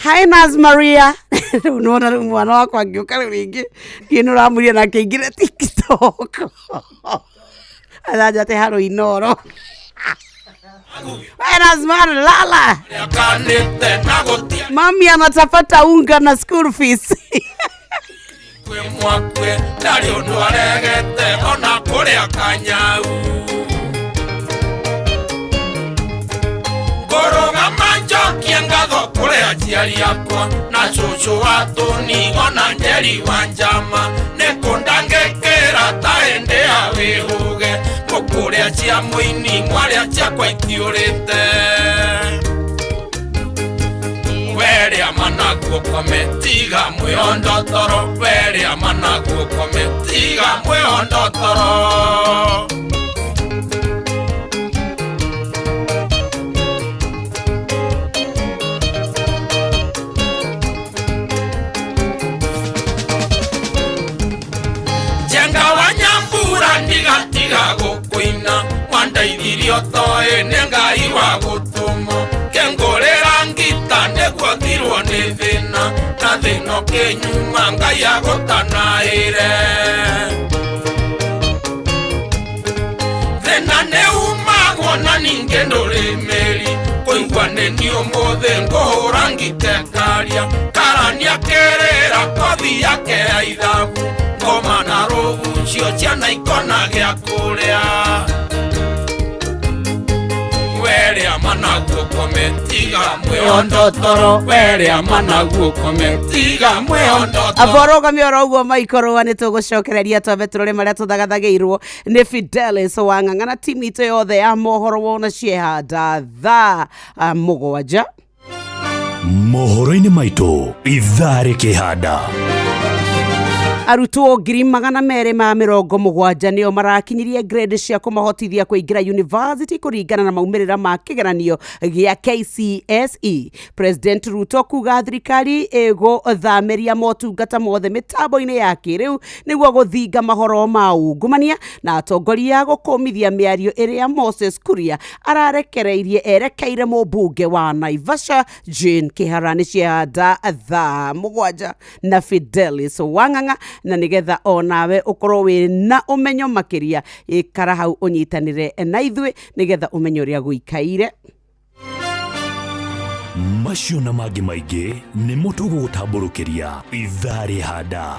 Hi Naz Maria. Rĩu nĩwona rĩu mwana wakwa angĩũka rĩu rĩngĩ niĩ nĩ ũramũria nake aingĩre TikTok. Aranja atĩ haro inoro. We Naz Maria lala. kanĩte na gũtia Mami anatapata unga na school fees. kwĩ mwakwe ndarĩ ũndũ aregete ona kũrĩa kanyau ngũrũgama njokie ngatho kũrĩ aciari akwa na cũcũ wa tũni ona njeri wa njama nĩ kũndangĩkĩra ta hĩndĩ ya wĩhũge mũkũrĩa cia mũini mwarĩa ciakwa itiũrĩte werĩa managuo kome tiga mwĩondotoro werĩa managuo kome tiga mwĩondotoro Njenga wa nyambura ndigatiga gũkũina wandeithirie ũtoĩ nĩ Ngai wa gũtũmwo kĩngũrĩra ngita nĩguo thirwo nĩ thĩna na thĩna ũkĩnyuma Ngai agũtanaĩre thĩna nĩ umagwo na ningĩ ndũrĩ mĩri kũigua nĩ niĩ ũmũthĩ ngũhũra ngite karia karania kĩrĩra kothi yake ya ithabu ngoma na rũgucio ciana ikona gĩa kũrĩa werĩa managuo kome tiga mwĩondotoro werĩa managuo kome tiga mwĩondotoro Aborũgamia oro ũguo maikorwo nĩ tũgũcokereria twambe tũrore marĩa tũthagathagĩirwo nĩ Fidelis wa Ng'ang'a na timu itũ yothe ya mohoro wona ciehanda thaa 7. Mohoro-inĩ maitũ ithaa rĩkĩhanda. Arutwo 270,000 nĩo marakinyirie grade cia kũmahotithia kũingĩra university kũringana na maumĩrĩra ma kĩgeranio gĩa KCSE. President Ruto kuga thirikari ĩgũthamĩria motungata mothe mĩtambo-inĩ ya kĩrĩu nĩguo gũthinga mahoro ma ungumania, na atongoria gũkũmithia mĩario ĩrĩa Moses Kuria ararekereirie erekeire mũmbunge wa Naivasha Jane Kihara. Nĩ ciahanda thaa 7 na Fidelis Wang'ang'a, na nigetha onawe ukorwo wina umenyo makiria, ikara hau unyitanire na ithuĩ nigetha umenye ũrĩa gũikaire. Macio na mangĩ maingĩ nĩmo tũgũgũtambũrũkĩria ithaa rĩhanda.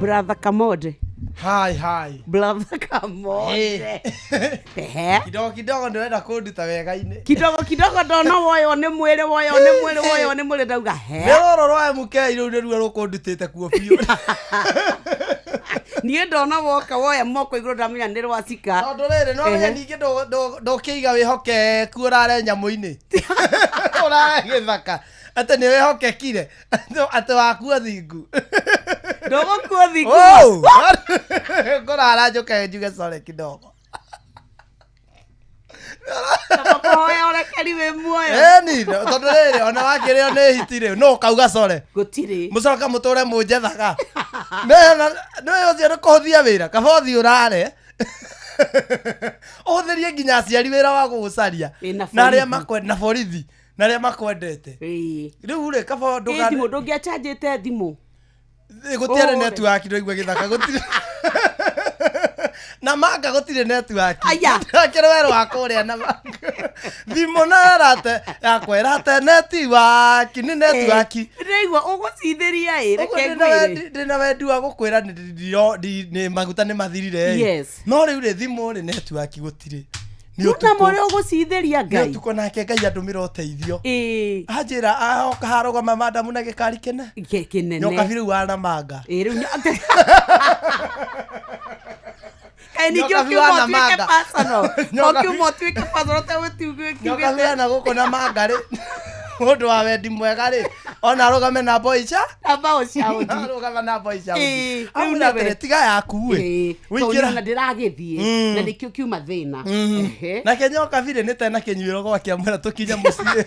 Brother Kamode. Hi, hi. Brother Kamode. Ehe. Kidogo kidogo ndĩrenda kũnduta wega-inĩ. Kidogo kidogo ndona woyo nĩ mwĩrĩ, woyo nĩ mwĩrĩ, woyo nĩ mwĩrĩ, ndauga he. Nĩ rũrũ rwa MK rũu nĩruo rũkũndutĩte kuo biũ. Niĩ ndona woka woya moko igũrũ ndamenya nĩ rwa cika. Tondũ rĩrĩ no menya ningĩ ndũkĩiga wĩhokeku ũrare nyamũ-inĩ. Ũrare gĩthaka. Atĩ nĩ wĩhokekire. Atĩ wakua thingu. Ndũgũkua thingu. Ngũrara njũke njuge sorry kidogo. Kũhoya ũrekeri wĩ muoyo. Ĩni, tondũ rĩrĩ ona wakĩrĩo nĩ hiti rĩ, no ũkauga sorry. Gũtirĩ. Mũcoka mũtũre mũnjethaga. Nĩ ũcio nĩ kũhũthia wĩra, kaba ũthiĩ ũrare. Ũhũthĩrie nginya aciari wĩra wa gũgũcaria. Na arĩa makwenda na borithi. Na arĩa makwendete. Rĩu rĩ kaba ndũgane. Thimũ ndũngĩachanjĩte thimũ. Gũtiarĩ network ndũigua gĩthaka gũtirĩ. Na manga gũtirĩ network. Aya. Akĩrĩ werũ wa kũrĩa na manga. Thimũ na ĩrate yakwa ĩrate network nĩ network. Ndĩraigua ũgũcithĩria ĩ, reke ngwĩre. Ndĩna wendi wa gũkwĩra nĩ maguta nĩ mathirire ĩ. Yes. No rĩu rĩ thimũ rĩ network gũtirĩ. Nĩ Na ũtukũ. mũrĩa ũgũcithĩria Ngai. Nĩ ũtukũ nake Ngai andũmĩra ũteithio. Ĩĩ. Anjĩra ahoka harũgama madamu na gĩkari kĩne. Kĩnene. Nyoka biũ rĩu wa Namanga. Ĩĩ rĩu Kaĩ ningĩ ũkiuma ũtuĩke personal. Ũkiuma ũtuĩke personal ũtegũtiugĩte. Nyoka biũ na gũkũ Namanga rĩ. Mũndũ wa wendi mwega rĩ. Ona arũgame na boica. Na boica. Arũgame na boica. Ĩĩ. Amwĩra atĩrĩ tiga yaku ĩ. Wĩingĩra. Na ndĩragĩthiĩ. Na nĩkĩo kiuma thĩna. Nake nyoka biũ nĩ tena kĩnyuĩro gwake amwĩra tũkinye mũciĩ.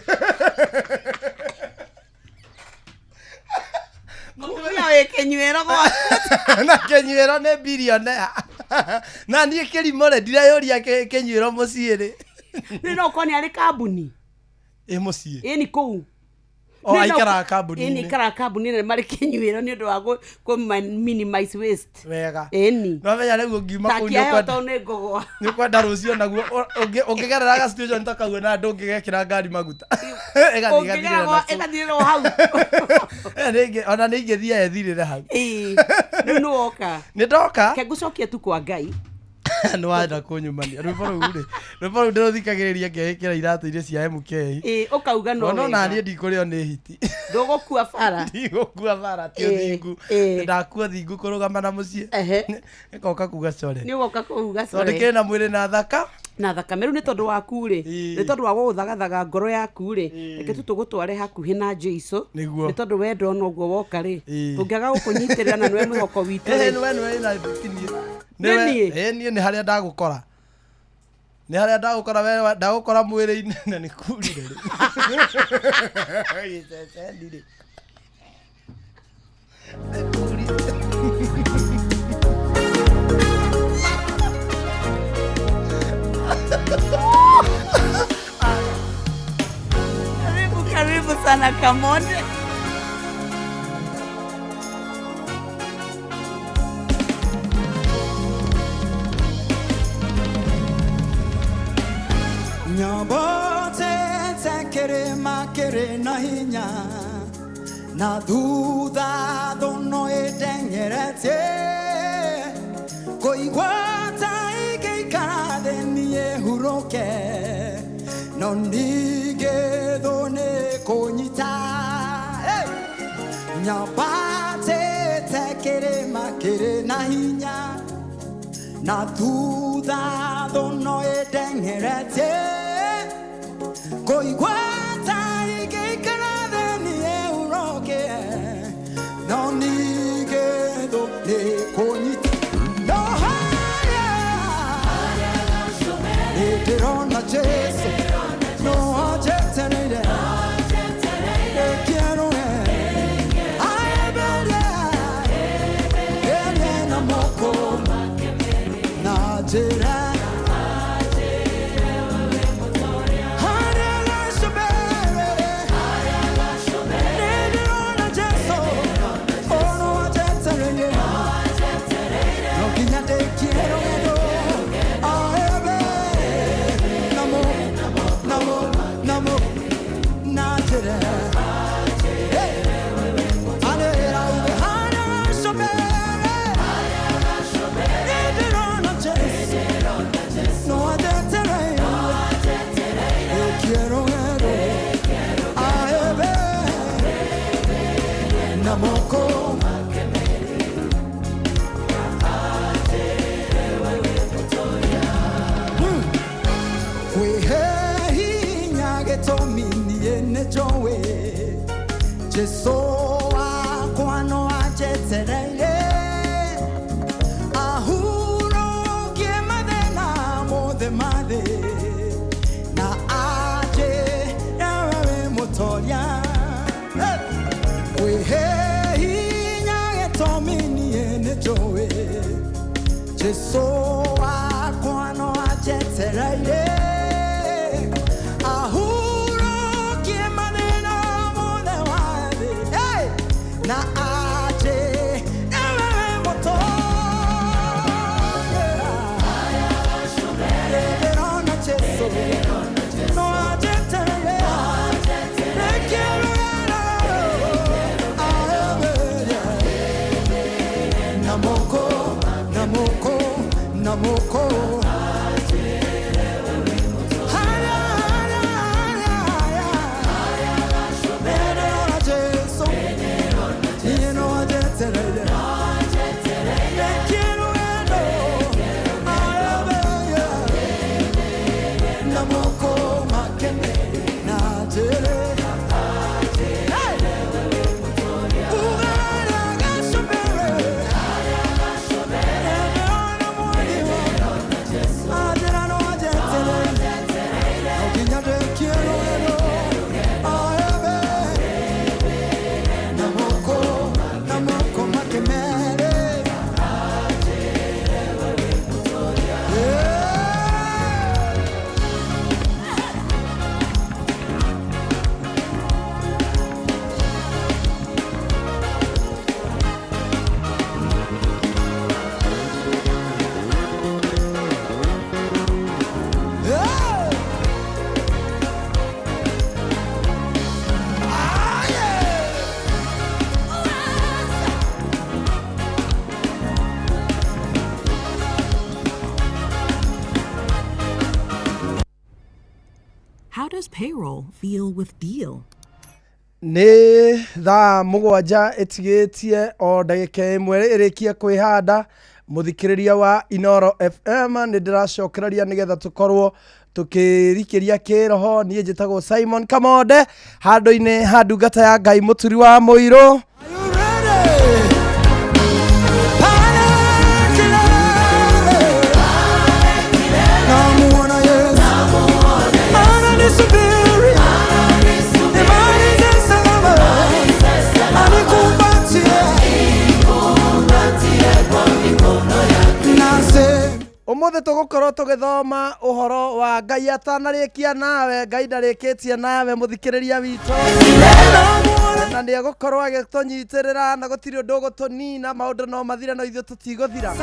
Mũtumia wĩ kĩnyuĩro gwake. Na kĩnyuĩro nĩ billionaire. Na niĩ kĩrimũ rĩ ndireyũria kĩnyuĩro mũciĩ rĩ. Rĩu no ũkorwo nĩ arĩ kambuni. Ĩ mũciĩ. Ĩ nĩ kũu. O aikaraga kambuni-inĩ. Ĩ nĩ aikaraga kambuni-inĩ marĩ kĩnyuĩro nĩ ũndũ wa kũ minimize waste. Wega. Ĩni. No menya rĩu ũngiuma kũu nĩ ũkwenda. Tondũ nĩ ngũgwa. Nĩ ũkwenda rũciũ naguo ũngĩgerera ga situation ta kau na ndũngĩgekĩra ngari maguta. Ĩgathiĩ ĩgathirĩra na kũu. Ĩgathirĩra o hau. Ona nĩ ingĩthiĩ ĩthirĩre hau. Ĩĩ. Rĩu nĩ woka. Nĩ ndoka. Ke ngũcokia tu kwa Ngai. Nĩ wenda kũnyumania. Rwĩmbo rũu rĩ. Rwĩmbo rũu ndĩrũthikagĩrĩria ngeĩkĩra iratũ iria cia MK. Ĩĩ ũkauga no wega. No niĩ ndikũrĩo nĩ hiti. Ndũgũkua bara. Ndigũkua bara ti ũthingu. Ndakua thingu kũrũgama na mũciĩ. Nĩgoka kuga sorry. Nĩ ũgoka kuga sorry. Tondũ kĩrĩ na mwĩrĩ na thaka. Na thakame rĩu nĩ tondũ waku rĩ. Nĩ tondũ wa gũgũthagathaga ngoro yaku rĩ. Reke tu tũgũtware hakuhĩ na Jesũ. Nĩ tondũ we ndona ũguo woka rĩ. Tũngĩaga gũkũnyitĩrĩra na nĩwe mwĩhoko witũ rĩ. Nĩwe nĩwe niĩ. Niĩ nĩ harĩa ndagũkora. Nĩ harĩa ndagũkora we ndagũkora mwĩrĩ-inĩ na nĩ kurire rĩ. Gĩceceni rĩ. Karibu karibu sana Kamonde. Nyambote kere makere na hinya na thutha thono ĩteng'eretie kũigua ta ĩngĩikara thĩ niĩ hurũke no ningĩ thũ nĩ kũnyita. Nyambatĩte kĩrĩma kĩrĩ na hinya na thutha thono ĩteng'eretie kũigua ta ĩngĩikara thĩ niĩ hurũke no Jesu no anjetereire Quiero na njĩra Namoko Kwihe hinya gĩtũmi niĩ nĩnjũĩ Jesũ wakwa no anjetereire ahurũkie mathĩna mothe ma thĩ na anjĩre we wĩ mũtoria. Hey! Kwihe hinya gĩtũmi niĩ nĩnjũĩ Jesũ wakwa no anjetereire ahurũkie mathĩna mothe ma thĩ. Hey! Na anjĩre we wĩ mũtoria. Ndĩrona Jesũ no anjetereire Namoko, namoko, namoko. Haya, haya, haya, haya. Nĩndĩrona Jesũ, niĩ no anjetereire. Nĩkĩrũgendo, aye, namoko makene na njĩra. Hey! How does payroll feel with Deal? Nĩ thaa 7 ĩtigĩtie o ndagĩka 1 ĩrĩkie kwĩhanda. Mũthikĩrĩria wa Inoro FM, nĩ ndĩracokereria nĩgetha tũkorwo tũkĩrikĩria kĩroho. Niĩ njĩtagwo Simon Kamonde handũ-inĩ ha ndungata ya Ngai mũturi wa mũirũ. Namuona Yesu ananisubiri, nimalize salama, anikumbatie nase Ũmũthĩ tũgũkorwo tũgĩthoma ũhoro wa Ngai atanarĩkia nawe. Ngai ndarĩkĩtie nawe mũthikĩrĩria witũ, na nĩ egũkorwo agĩtũnyitĩrĩra na gũtirĩ ũndũ ũgũtũnina. Maũndũ no mathire no ithuĩ tũtigũthira.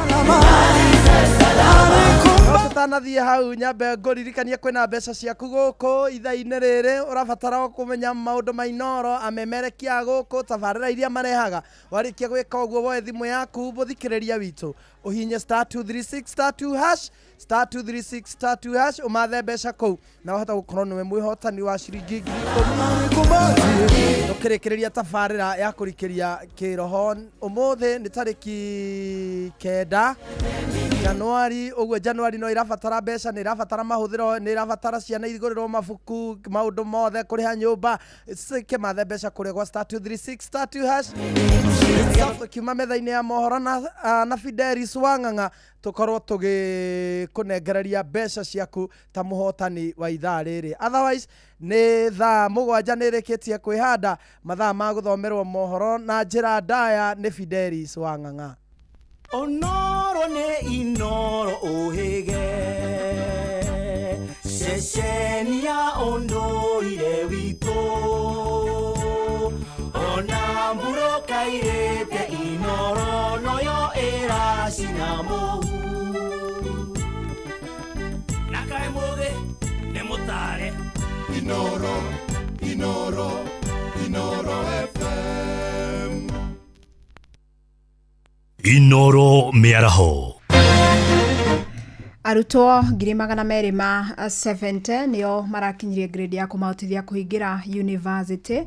No tũtanathiĩ hau, nyambe ngũririkanie kwĩna mbeca ciaku gũkũ ithaa-inĩ rĩrĩ. Ũrabatara o kũmenya maũndũ ma Inoro, amemerekia a gũkũ, tabarĩra iria marehaga. Warĩkia gwĩka ũguo, woe thimũ yaku mũthikĩrĩria witũ, ũhinye *236 *2 hash *236 *2 hash, ũmathe mbeca kũu na wahota gũkorwo nĩwe mwĩhotani wa ciringi 10,000. Tũkĩrĩkĩrĩria tabarĩra ya kũrikĩria kĩroho ũmũthĩ nĩ tarĩki 9. Januari ũguo Januari no irabatara mbeca, nĩ irabatara mahũthĩro, nĩ irabatara ciana igũrĩrwo mabuku, maũndũ mothe, kũrĩha nyũmba. Kĩmathe mbeca kũrĩa gwa star 236 star 2 hash. Nĩgetha tũkiuma metha-inĩ ya mohoro na Fidelis Wang'ang'a tũkorwo tũgĩkũnengereria mbeca ciaku ta mũhotani wa ithaa rĩrĩ. Otherwise nĩ thaa 7 nĩ ĩrĩkĩtie kwĩhanda, mathaa ma gũthomerwo mohoro na njĩra ndaya nĩ Fidelis Wang'ang'a. Onoro nĩ Inoro ũhĩge, ceceni ya ũndũire witũ, ona mburoka irĩte Inoro noyo ĩracina mũhu. Na kaĩ mũgĩ nĩ mũtare. Inoro, Inoro, Inoro FM. Inoro mĩaraho. Arutwo 270,000 nĩo marakinyirie grade ya kũmahotithia kũingĩra university.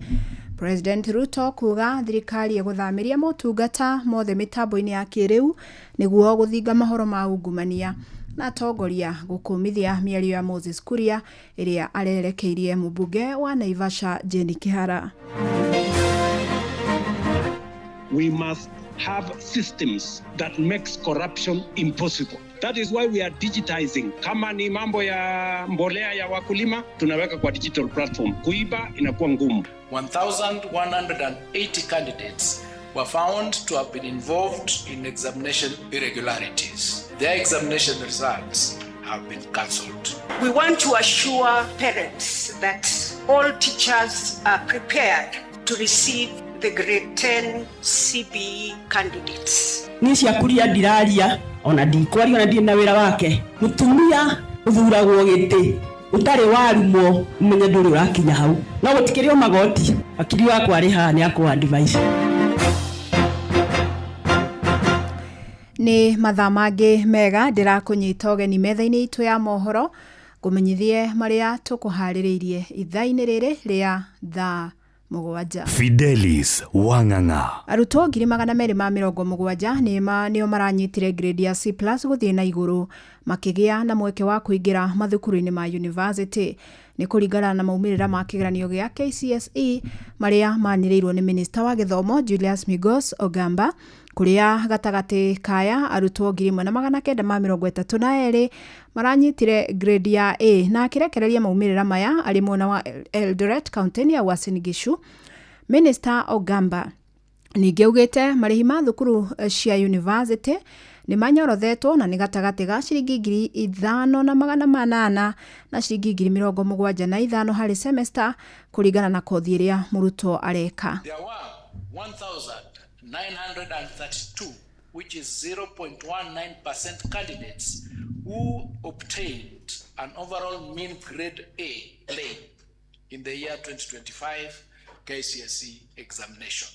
President Ruto kuga thirikari ĩgũthamĩria motungata mothe mĩtambo-inĩ ya kĩrĩu nĩguo gũthinga mahoro ma ungumania, na atongoria gũkũmithia mĩario ya Moses Kuria ĩrĩa arerekeirie mũmbunge wa Naivasha Jane Kihara. We must have systems that makes corruption impossible. That is why we are digitizing. Kama ni mambo ya mbolea ya wakulima, tunaweka kwa digital platform. Kuiba inakuwa ngumu. 1,180 candidates were found to have been involved in examination irregularities. Their examination results have been cancelled. We want to assure parents that all teachers are prepared to receive the grade 10 CBE candidates. Niĩ ciakuria ndiraria ona ndikwaria ona ndirĩ na wĩra wake. Mũtumia ũthuragwo gĩtĩ ũtarĩ warumwo ũmenye ndũrĩ ũrakinya hau, no gũtikĩrĩ o magoti. Wakiri wakwa arĩ haha nĩ akũ advice. Nĩ mathaa mangĩ mega ndĩrakũnyita ũgeni metha-inĩ itũ ya mohoro ngũmenyithie marĩa tũkũharĩrĩirie ithaa-inĩ rĩrĩ rĩa thaa 7. Fidelis Wang'ang'a. Arutwo 270,000 nĩo maranyitire grade ya C+ gũthiĩ na igũrũ makĩgĩa na mweke wa kũingĩra mathukuru-inĩ ma university. Nĩ kũringana na maumĩrĩra ma kĩgeranio gĩa KCSE marĩa manĩrĩirwo nĩ minista wa gĩthomo Julius Migos Ogamba, kũrĩa gatagatĩ kaya arutwo 1932 maranyitire grade ya A, na akĩrekereria maumĩrĩra maya arĩ mwena wa Eldoret kaunti-inĩ ya Uasin Gishu. Minista Ogamba ningĩ augĩte marĩhi ma thukuru cia university nĩ manyorothetwo na nĩ gatagatĩ ga ciringi 5,800 na ciringi 75,000 harĩ semester kũringana na kothi ĩrĩa mũrutwo areka. There were 1,932, which is 0.19% candidates who obtained an overall mean grade A plane in the year 2025 KCSE examination.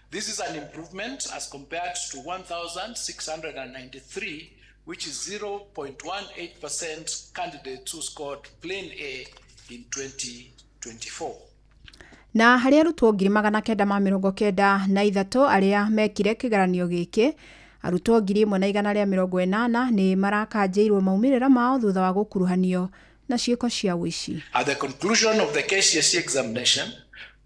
This is an improvement as compared to 1,693, which is 0.18% candidates who scored plain A in 2024. Na harĩ arutwo 993 arĩa mekire kĩgeranio gĩkĩ, arutwo 1,180 nĩ marakanjĩirwo maumĩrĩra mao thutha wa gũkuruhanio na ciĩko cia ũici. At the conclusion of the KCSE examination,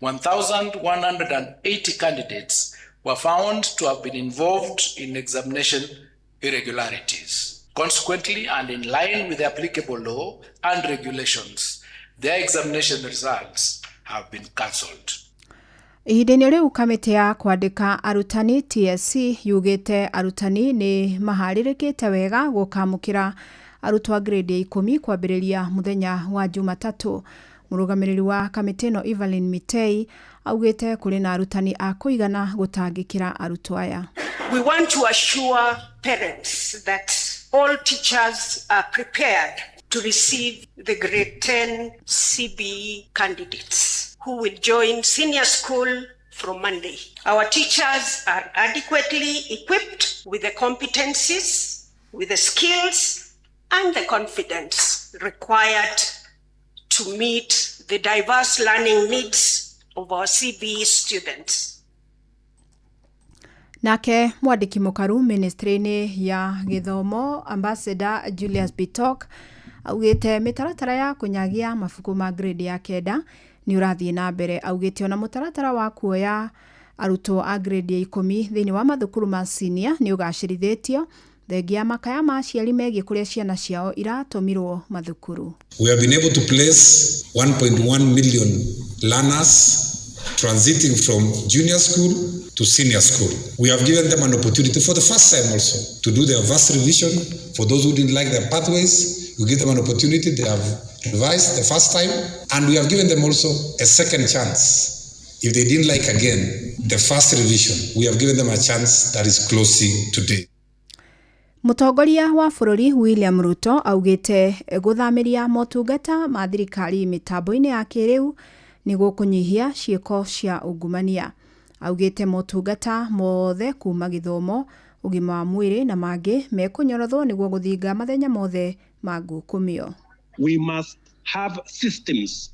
1,180 candidates were found to have been involved in examination irregularities. Consequently, and in line with the applicable law and regulations, their examination results have been cancelled. Ihinda-inĩ rĩu kamĩtĩ ya kwandĩka arutani TSC yugĩte arutani nĩ maharĩrĩkĩte wega gũkamũkĩra arutwo a grade ya 10 kwambĩrĩria mũthenya wa Jumatatũ. Mũrũgamĩrĩri wa kamĩtĩ ĩno Evelyn Mitei augĩte kũrĩ na arutani a kũigana gũtangĩkĩra arutwo aya. We want to assure parents that all teachers are prepared to receive the grade 10 CBE candidates who will join senior school from Monday. Our teachers are adequately equipped with the competencies, with the skills, and the confidence required to meet the diverse learning needs of our CBE students. Nake mwandĩki mũkaru ministry-inĩ ya gĩthomo Ambassador Julius Bitok augĩte mĩtaratara ya kũnyagia mabuku ma grade ya 9 nĩ ũrathiĩ na mbere. Augĩte ona mũtaratara wa kuoya arutwo a grade ya 10 thĩinĩ wa mathukuru ma senior nĩ ũgacĩrithĩtio thengia ya makaya ma aciari megiĩ kũrĩa ciana ciao iratũmirwo mathukuru. We have been able to place 1.1 million learners transiting from junior school to senior school. We have given them an opportunity for the first time also to do their vast revision. For those who didn't like their pathways, we give them an opportunity. They have revised the first time, and we have given them also a second chance. If they didn't like again the first revision, we have given them a chance that is closing today. Mũtongoria wa bũrũri William Ruto augĩte gũthamĩria motungata ma thirikari mĩtambo-inĩ ya kĩrĩu nĩ gũkũnyihia ciĩko cia ungumania. Augĩte motungata mothe kuma gĩthomo, ũgima wa mwĩrĩ na mangĩ mekũnyorothwo nĩguo gũthinga mathenya mothe ma ngukumio. We must have systems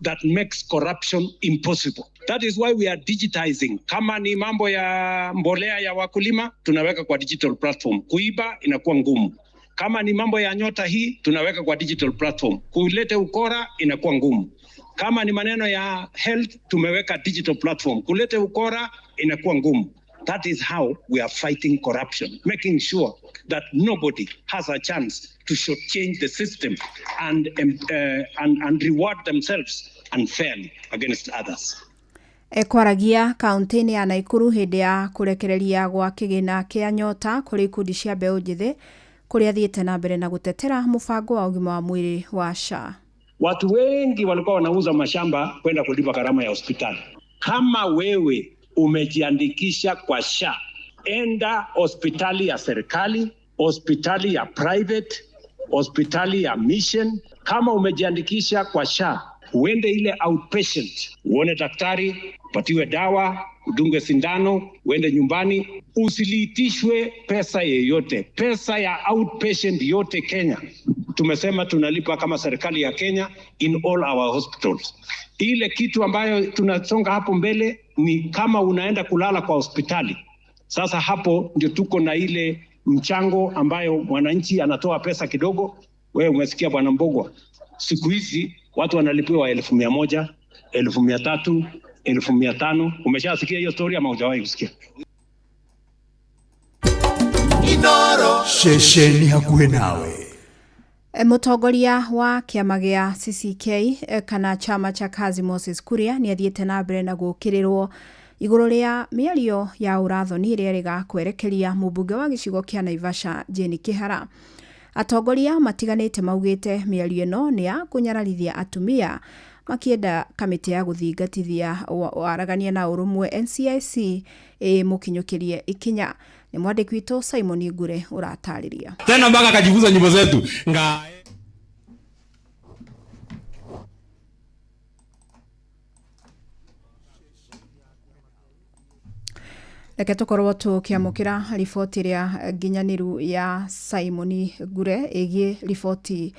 that makes corruption impossible. That is why we are digitizing. Kama ni mambo ya mbolea ya wakulima, tunaweka kwa digital platform. Kuiba inakuwa ngumu. Kama ni mambo ya nyota hii, tunaweka kwa digital platform. Kulete ukora inakuwa ngumu. Kama ni maneno ya health, tumeweka digital platform. Kulete ukora inakuwa ngumu. That is how we are fighting corruption, making sure that nobody has a chance to shortchange the system and reward themselves unfairly against others. Ekwaragia kaunti-inĩ ya Naikuru hĩndĩ ya kũrekereria gwa kĩgĩna kĩa nyota kũrĩ ikundi cia mbeũ njĩthĩ kũrĩa athiĩte na mbere na gũtetera mũbango wa ũgima wa mwĩrĩ wa SHA. Watu wengi walikuwa wanauza mashamba kwenda kulipa gharama ya hospitali. Kama wewe umejiandikisha kwa SHA, enda hospitali ya serikali, hospitali ya private, hospitali ya mission. Kama umejiandikisha kwa SHA, uende ile outpatient, uone daktari, upatiwe dawa, udungwe sindano, uende nyumbani, usiliitishwe pesa yeyote. Pesa ya outpatient yote Kenya tumesema tunalipa kama serikali ya Kenya in all our hospitals. Ile kitu ambayo tunasonga hapo mbele ni kama unaenda kulala kwa hospitali. Sasa hapo ndio tuko na ile mchango ambayo mwananchi anatoa pesa kidogo. Wewe umesikia Bwana Mbogwa, siku hizi watu wanalipiwa 100,000, 300,000, 500,000. Umeshasikia hiyo story ama hujawahi kusikia? Ceceni hakuhĩ nawe. Mũtongoria wa kĩama gĩa CCK kana chama cha kazi Moses Kuria nĩ athiĩte na mbere na gũkĩrĩrwo igũrũ rĩa mĩario ya ũrathoni ĩrĩa ĩrĩga kwerekeria mũmbunge wa gĩcigo kĩa Naivasha Jane Kĩhara. Atongoria matiganĩte maugĩte mĩario ĩno nĩ ya kũnyararithia atumia makienda kamĩtĩ ya gũthingatithia waragania na ũrũmwe NCIC ĩmũkinyũkĩrie ikinya. Nĩ mwandĩki witũ Simon Ngure ũratarĩria. Tena mpaka akajifunza nyimbo zetu nga Reke tũkorwo tũkĩamũkĩra riboti ĩrĩa nginyanĩru ya Simon Ngure ĩgiĩ riboti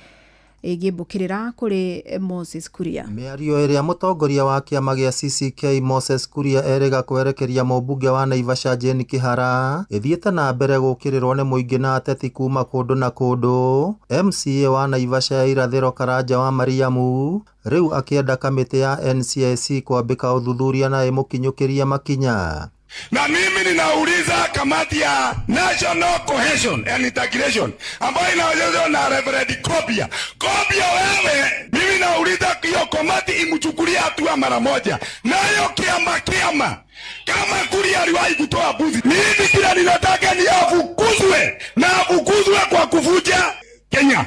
ĩgiĩ mbũkĩrĩra kũrĩ Moses Kuria. Mĩario ĩrĩa mũtongoria wa kĩama gĩa CCK Moses Kuria erĩga kwerekeria mũmbunge wa Naivasha Jane Kĩhara ĩthiĩte na mbere gũkĩrĩrwo nĩ mũingĩ na ateti kuma kũndũ na kũndũ. MCA wa Naivasha ya irathĩro Karanja wa Mariamu rĩu akĩenda kamĩtĩ ya NCIC kwambĩka ũthuthuria na ĩmũkinyũkĩrie makinya. Na mimi ninauliza kamati ya National Cohesion and Integration ambayo inaongozwa na Reverend Kobia. Kobia wewe, mimi nauliza hiyo kamati imchukulie hatua mara moja. Nayo kiama kiama. Kama Kuria aliwahi kutoa buzi, mimi kila ninataka ni afukuzwe, na afukuzwe kwa kuvuja Kenya.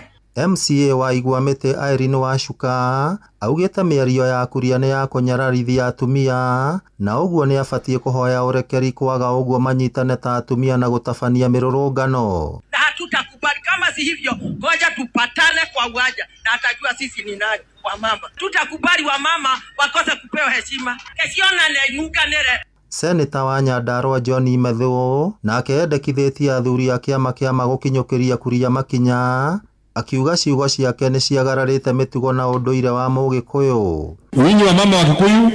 MCA wa Igwamĩtĩ Irene Wacuka augĩte mĩario ya Kuria nĩ ya kũnyararithia atumia na ũguo nĩ abatiĩ kũhoya ũrekeri kwaga ũguo manyitane ta atumia na gũtabania mĩrũrũngano. Na hatutakubali kama si hivyo, ngoja tupatane kwa uwanja na atajua sisi ni nani wamama. Tutakubali wamama wakose kupewa heshima. Kesiona nainukanere. Seneta wa Nyandarua John Methu nake endekithĩtie athuri a kĩama kĩama gũkinyũkĩria Kuria makinya akiuga ciugo ciake nĩ ciagararĩte mĩtugo na ũndũire wa Mũgĩkũyũ. Nyinyi wa mama wa Kikuyu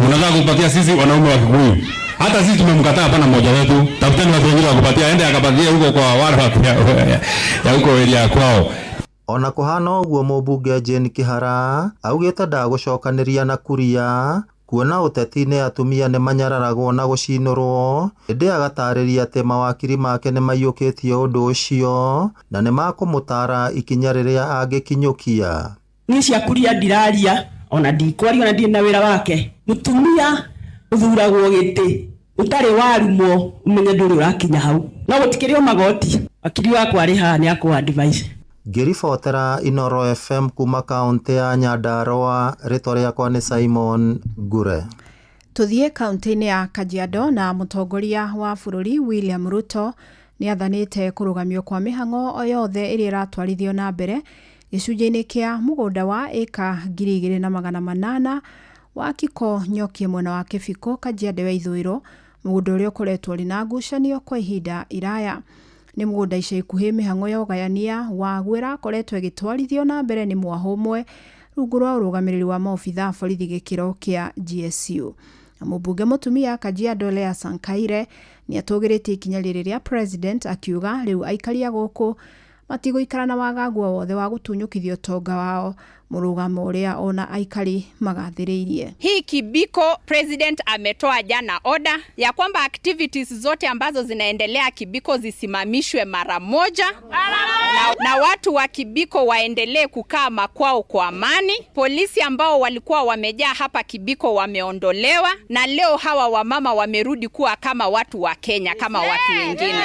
mnataka kupatia sisi wanaume wa Kikuyu. Hata sisi tumemkataa, hapana mmoja wetu. Tafuteni watu wengine wa kupatia, aende akapatie huko kwa wale watu ya huko area kwao. Ona kũhana ũguo mũmbunge Jane Kihara augĩte ndagũcokanĩria na Kuria kuona ũteti-inĩ atumia nĩ manyararagwo na gũcinũrwo ĩndĩ agatarĩria atĩ mawakiri make nĩ maiyũkĩtie ũndũ ũcio na nĩ makũmũtara ikinya rĩrĩa angĩkinyũkia. Niĩ cia Kuria ndiraria ona ndikwaria ona ndirĩ na wĩra wake. Mũtumia ũthuragwo gĩtĩ ũtarĩ warumwo ũmenye ndũrĩ ũrakinya hau, no gũtikĩrĩ o magoti. Wakiri wakwa arĩ haha nĩ akũ advice. Ngĩribotera Inooro FM kuma kaũntĩ ya Nyandarua, rĩtwa rĩakwa nĩ Simon Ngure. Tũthiĩ kaũntĩ-inĩ ya Kajiado na mũtongoria wa bũrũri William Ruto nĩ athanĩte kũrũgamio kwa mĩhang'o o yothe ĩrĩa ĩratwarithio na mbere gĩcunjĩ-inĩ kĩa mũgũnda wa ĩka 2800 wa Kiko Nyokie mwena wa Kĩbiko, Kajiado ya ithũĩro, mũgũnda ũrĩa ũkoretwo ũrĩ na ngucanio kwa ihinda iraya. Nĩ mũgũnda ica ikuhĩ mĩhang'o ya ũgayania waguo ĩrakoretwo ĩgĩtwarithio na mbere nĩ mwahũ ũmwe rungu rwa ũrũgamĩrĩri wa maobitha a borithi gĩkĩro kĩa GSU. Na mũmbunge mũtumia Kajiado Lea Sankaire nĩ atũgĩrĩtie ikinya rĩrĩ rĩa president akiuga rĩu aikari a gũkũ matigũikara na wagagu o wothe wa gũtunyũkithio ũtonga wao, mũrũgamo ũrĩa ona aikari magathĩrĩirie. Hii Kibiko president ametoa jana order ya kwamba activities zote ambazo zinaendelea Kibiko zisimamishwe mara moja na watu wa Kibiko waendelee kukaa makwao kwa amani. Polisi ambao walikuwa wamejaa hapa Kibiko wameondolewa, na leo hawa wamama wamerudi kuwa kama watu wa Kenya, kama watu wengine.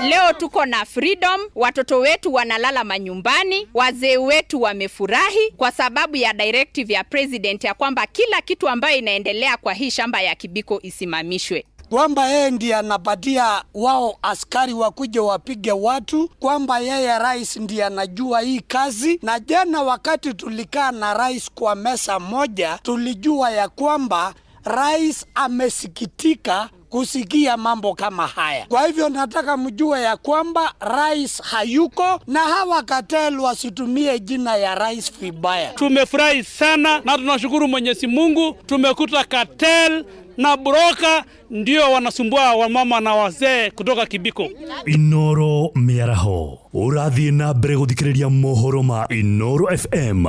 Leo tuko na freedom, watoto wetu wanalala manyumbani, wazee wetu wamefurahi kwa sababu ya directive ya president ya kwamba kila kitu ambayo inaendelea kwa hii shamba ya Kibiko isimamishwe. Kwamba yeye ndiye anapatia wao askari wakuje wapige watu, kwamba yeye rais ndiye anajua hii kazi. Na jana wakati tulikaa na rais kwa meza moja, tulijua ya kwamba rais amesikitika kusikia mambo kama haya. Kwa hivyo nataka mjue ya kwamba rais hayuko, na hawa cartel wasitumie jina ya rais vibaya. Tumefurahi sana na tunashukuru Mwenyezi Mungu, tumekuta cartel na broka ndio wanasumbua wamama na wazee kutoka Kibiko. Inooro mĩaraho ũrathiĩ na mbere gũthikĩrĩria mohoro ma Inooro FM.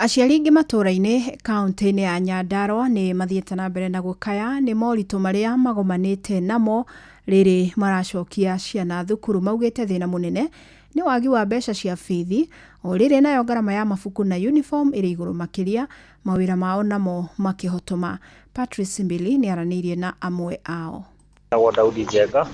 Aciari aingĩ matũũra-inĩ kaũntĩ-inĩ ya Nyandarua nĩ mathiĩte na mbere na gũkaya nĩ moritũ marĩa magomanĩte namo rĩrĩ maracokia ciana thukuru. Maugĩte thĩna mũnene nĩ wagi wa mbeca cia bithi, o rĩrĩ nayo ngarama ya mabuku na uniform ĩrĩ igũrũ makĩria, mawĩra mao namo makĩhotoma. Patrice Mbili nĩ aranĩirie na amwe ao. Tagwo Daudi Njenga.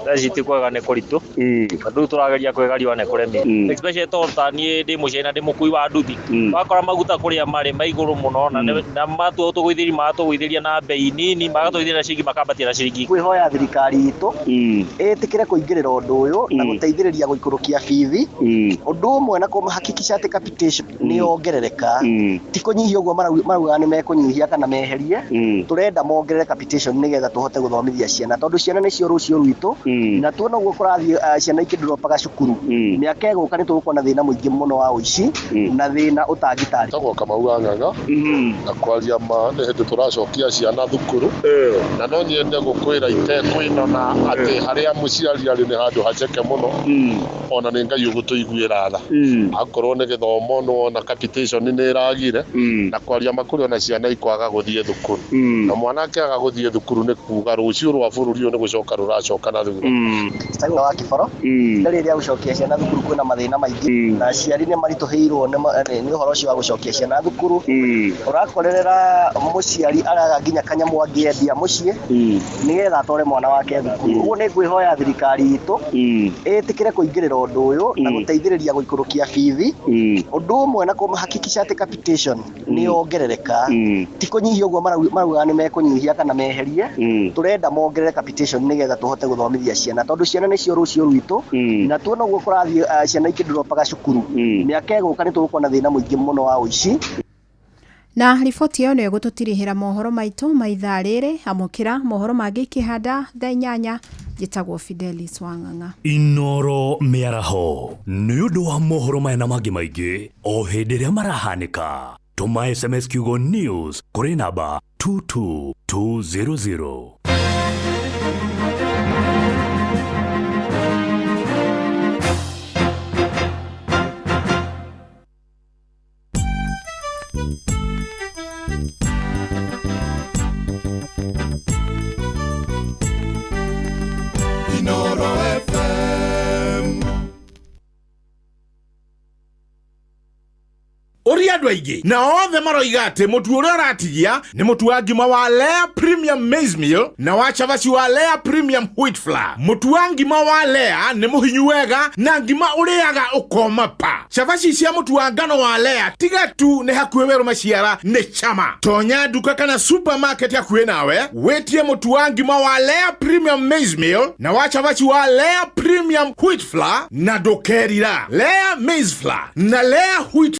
Thaa ici ti kwega nĩ kũritũ, tondũ rĩu tũrageria kwĩgariũa nĩ kũremire, especially tondũ ta niĩ ndĩ mũciari na ndĩ mũkui wa nduthi. Wakora maguta kũrĩa marĩ ma igũrũ mũno, na matua tũgũithĩria magatũgũithĩria na bei nini, magatũgũithĩria na ciringi, makambatia na ciringi. Kwĩhoya thirikari itũ ĩtĩkĩre kũingĩrĩra ũndũ ũyũ na gũteithĩrĩria gũikũrũkia bithi, ũndũ ũmwe na kũhakikisha atĩ capitation nĩ yongerereka, ti kũnyihia ũguo maraugaga nĩ mekũnyihia kana meherie. Tũrenda mongerere capitation nĩgetha tũhote gũthomithia ciana, tondũ ciana nĩcio rũciũ rwitũ, na tuona ũguo kũrathiĩ ciana ikĩndropaga cukuru, mĩaka ĩgũka nĩ tũgũkorwo na thĩna mũingĩ mũno wa ũici na thĩna ũtangĩtarĩka. Tagwo Kamau wa Ng'ang'a, na kwaria ma nĩ hĩndĩ tũracokia ciana thukuru, na no nyende gũkwĩra itekwĩnona atĩ harĩa mũciari arĩ nĩ handũ haceke mũno, ona nĩ Ngai ũgũtũiguĩra tha. Akorwo nĩ gĩthomo nĩwona capitation nĩ ĩragire, na kwaria ma kũrĩ ona ciana ikwaga gũthiĩ thukuru, na mwana akĩaga gũthiĩ thukuru nĩ kuga rũciũ rwa bũrũri ũyũ nĩ gũcoka rũracoka na thutha. Stanley wa Kiboro, rĩrĩa gũcokia ciana thukuru kwĩna mathĩna maingĩ, na aciari nĩ maritũhĩirwo nĩ ũhoro ũcio wa gũcokia ciana thukuru. Ũrakorerera mũciari araga nginya kanyamũ angĩendia mũciĩ nĩgetha atware mwana wake thukuru. Ũguo nĩ ngwĩhoya thirikari itũ ĩtĩkĩre kũingĩrĩra ũndũ ũyũ na gũteithĩrĩria gũikũrũkia bithi, ũndũ ũmwe na kũhakikisha atĩ capitation nĩ yongerereka, ti kũnyihia ũguo maraugaga nĩ mekũnyihia kana meherie. Tũrenda mongerere capitation nĩgetha tũhote gũthomithia ciana, tondũ ciana nĩcio rũciũ rwitũ, na tuona ũguo kũrathiĩ ciana ikĩndropaga cukuru, mĩaka ĩgũka nĩ tũgũkorwo na thĩna mũingĩ mũno wa ũici. Na riboti ĩyo nĩyo ĩgũtũtirihĩra mohoro maitũ ma ithaa rĩrĩ. Amũkĩra mohoro mangĩ ikĩhanda thaa 8. Njĩtagwo Fidelis Wang'ang'a. Inooro mĩaraho nĩ ũndũ wa mohoro maya na mangĩ maingĩ o hĩndĩ ĩrĩa marahanĩka. Tũma SMS kiugo news kũrĩ namba 22200. Inoro FM. Ũria andũ aingĩ na othe maroiga atĩ mũtu ũrĩa ũratigia nĩ mũtu wa ngima wa Lea Premium Maize Meal na wa cabaci wa Lea Premium Wheat Flour. Mũtu wa ngima wa Lea nĩ mũhinyu wega na ngima ũrĩaga ũkoma pa. Cabaci cia mũtu wa ngano wa Lea tiga tu nĩ hakuhĩ werũ maciara nĩ chama. Tonya nduka kana supermarket hakuhĩ nawe wĩtie mũtu wa ngima wa Lea Premium Maize Meal na wa cabaci wa Lea Premium Wheat Flour na ndũkerira. Lea Maize Flour na Lea Wheat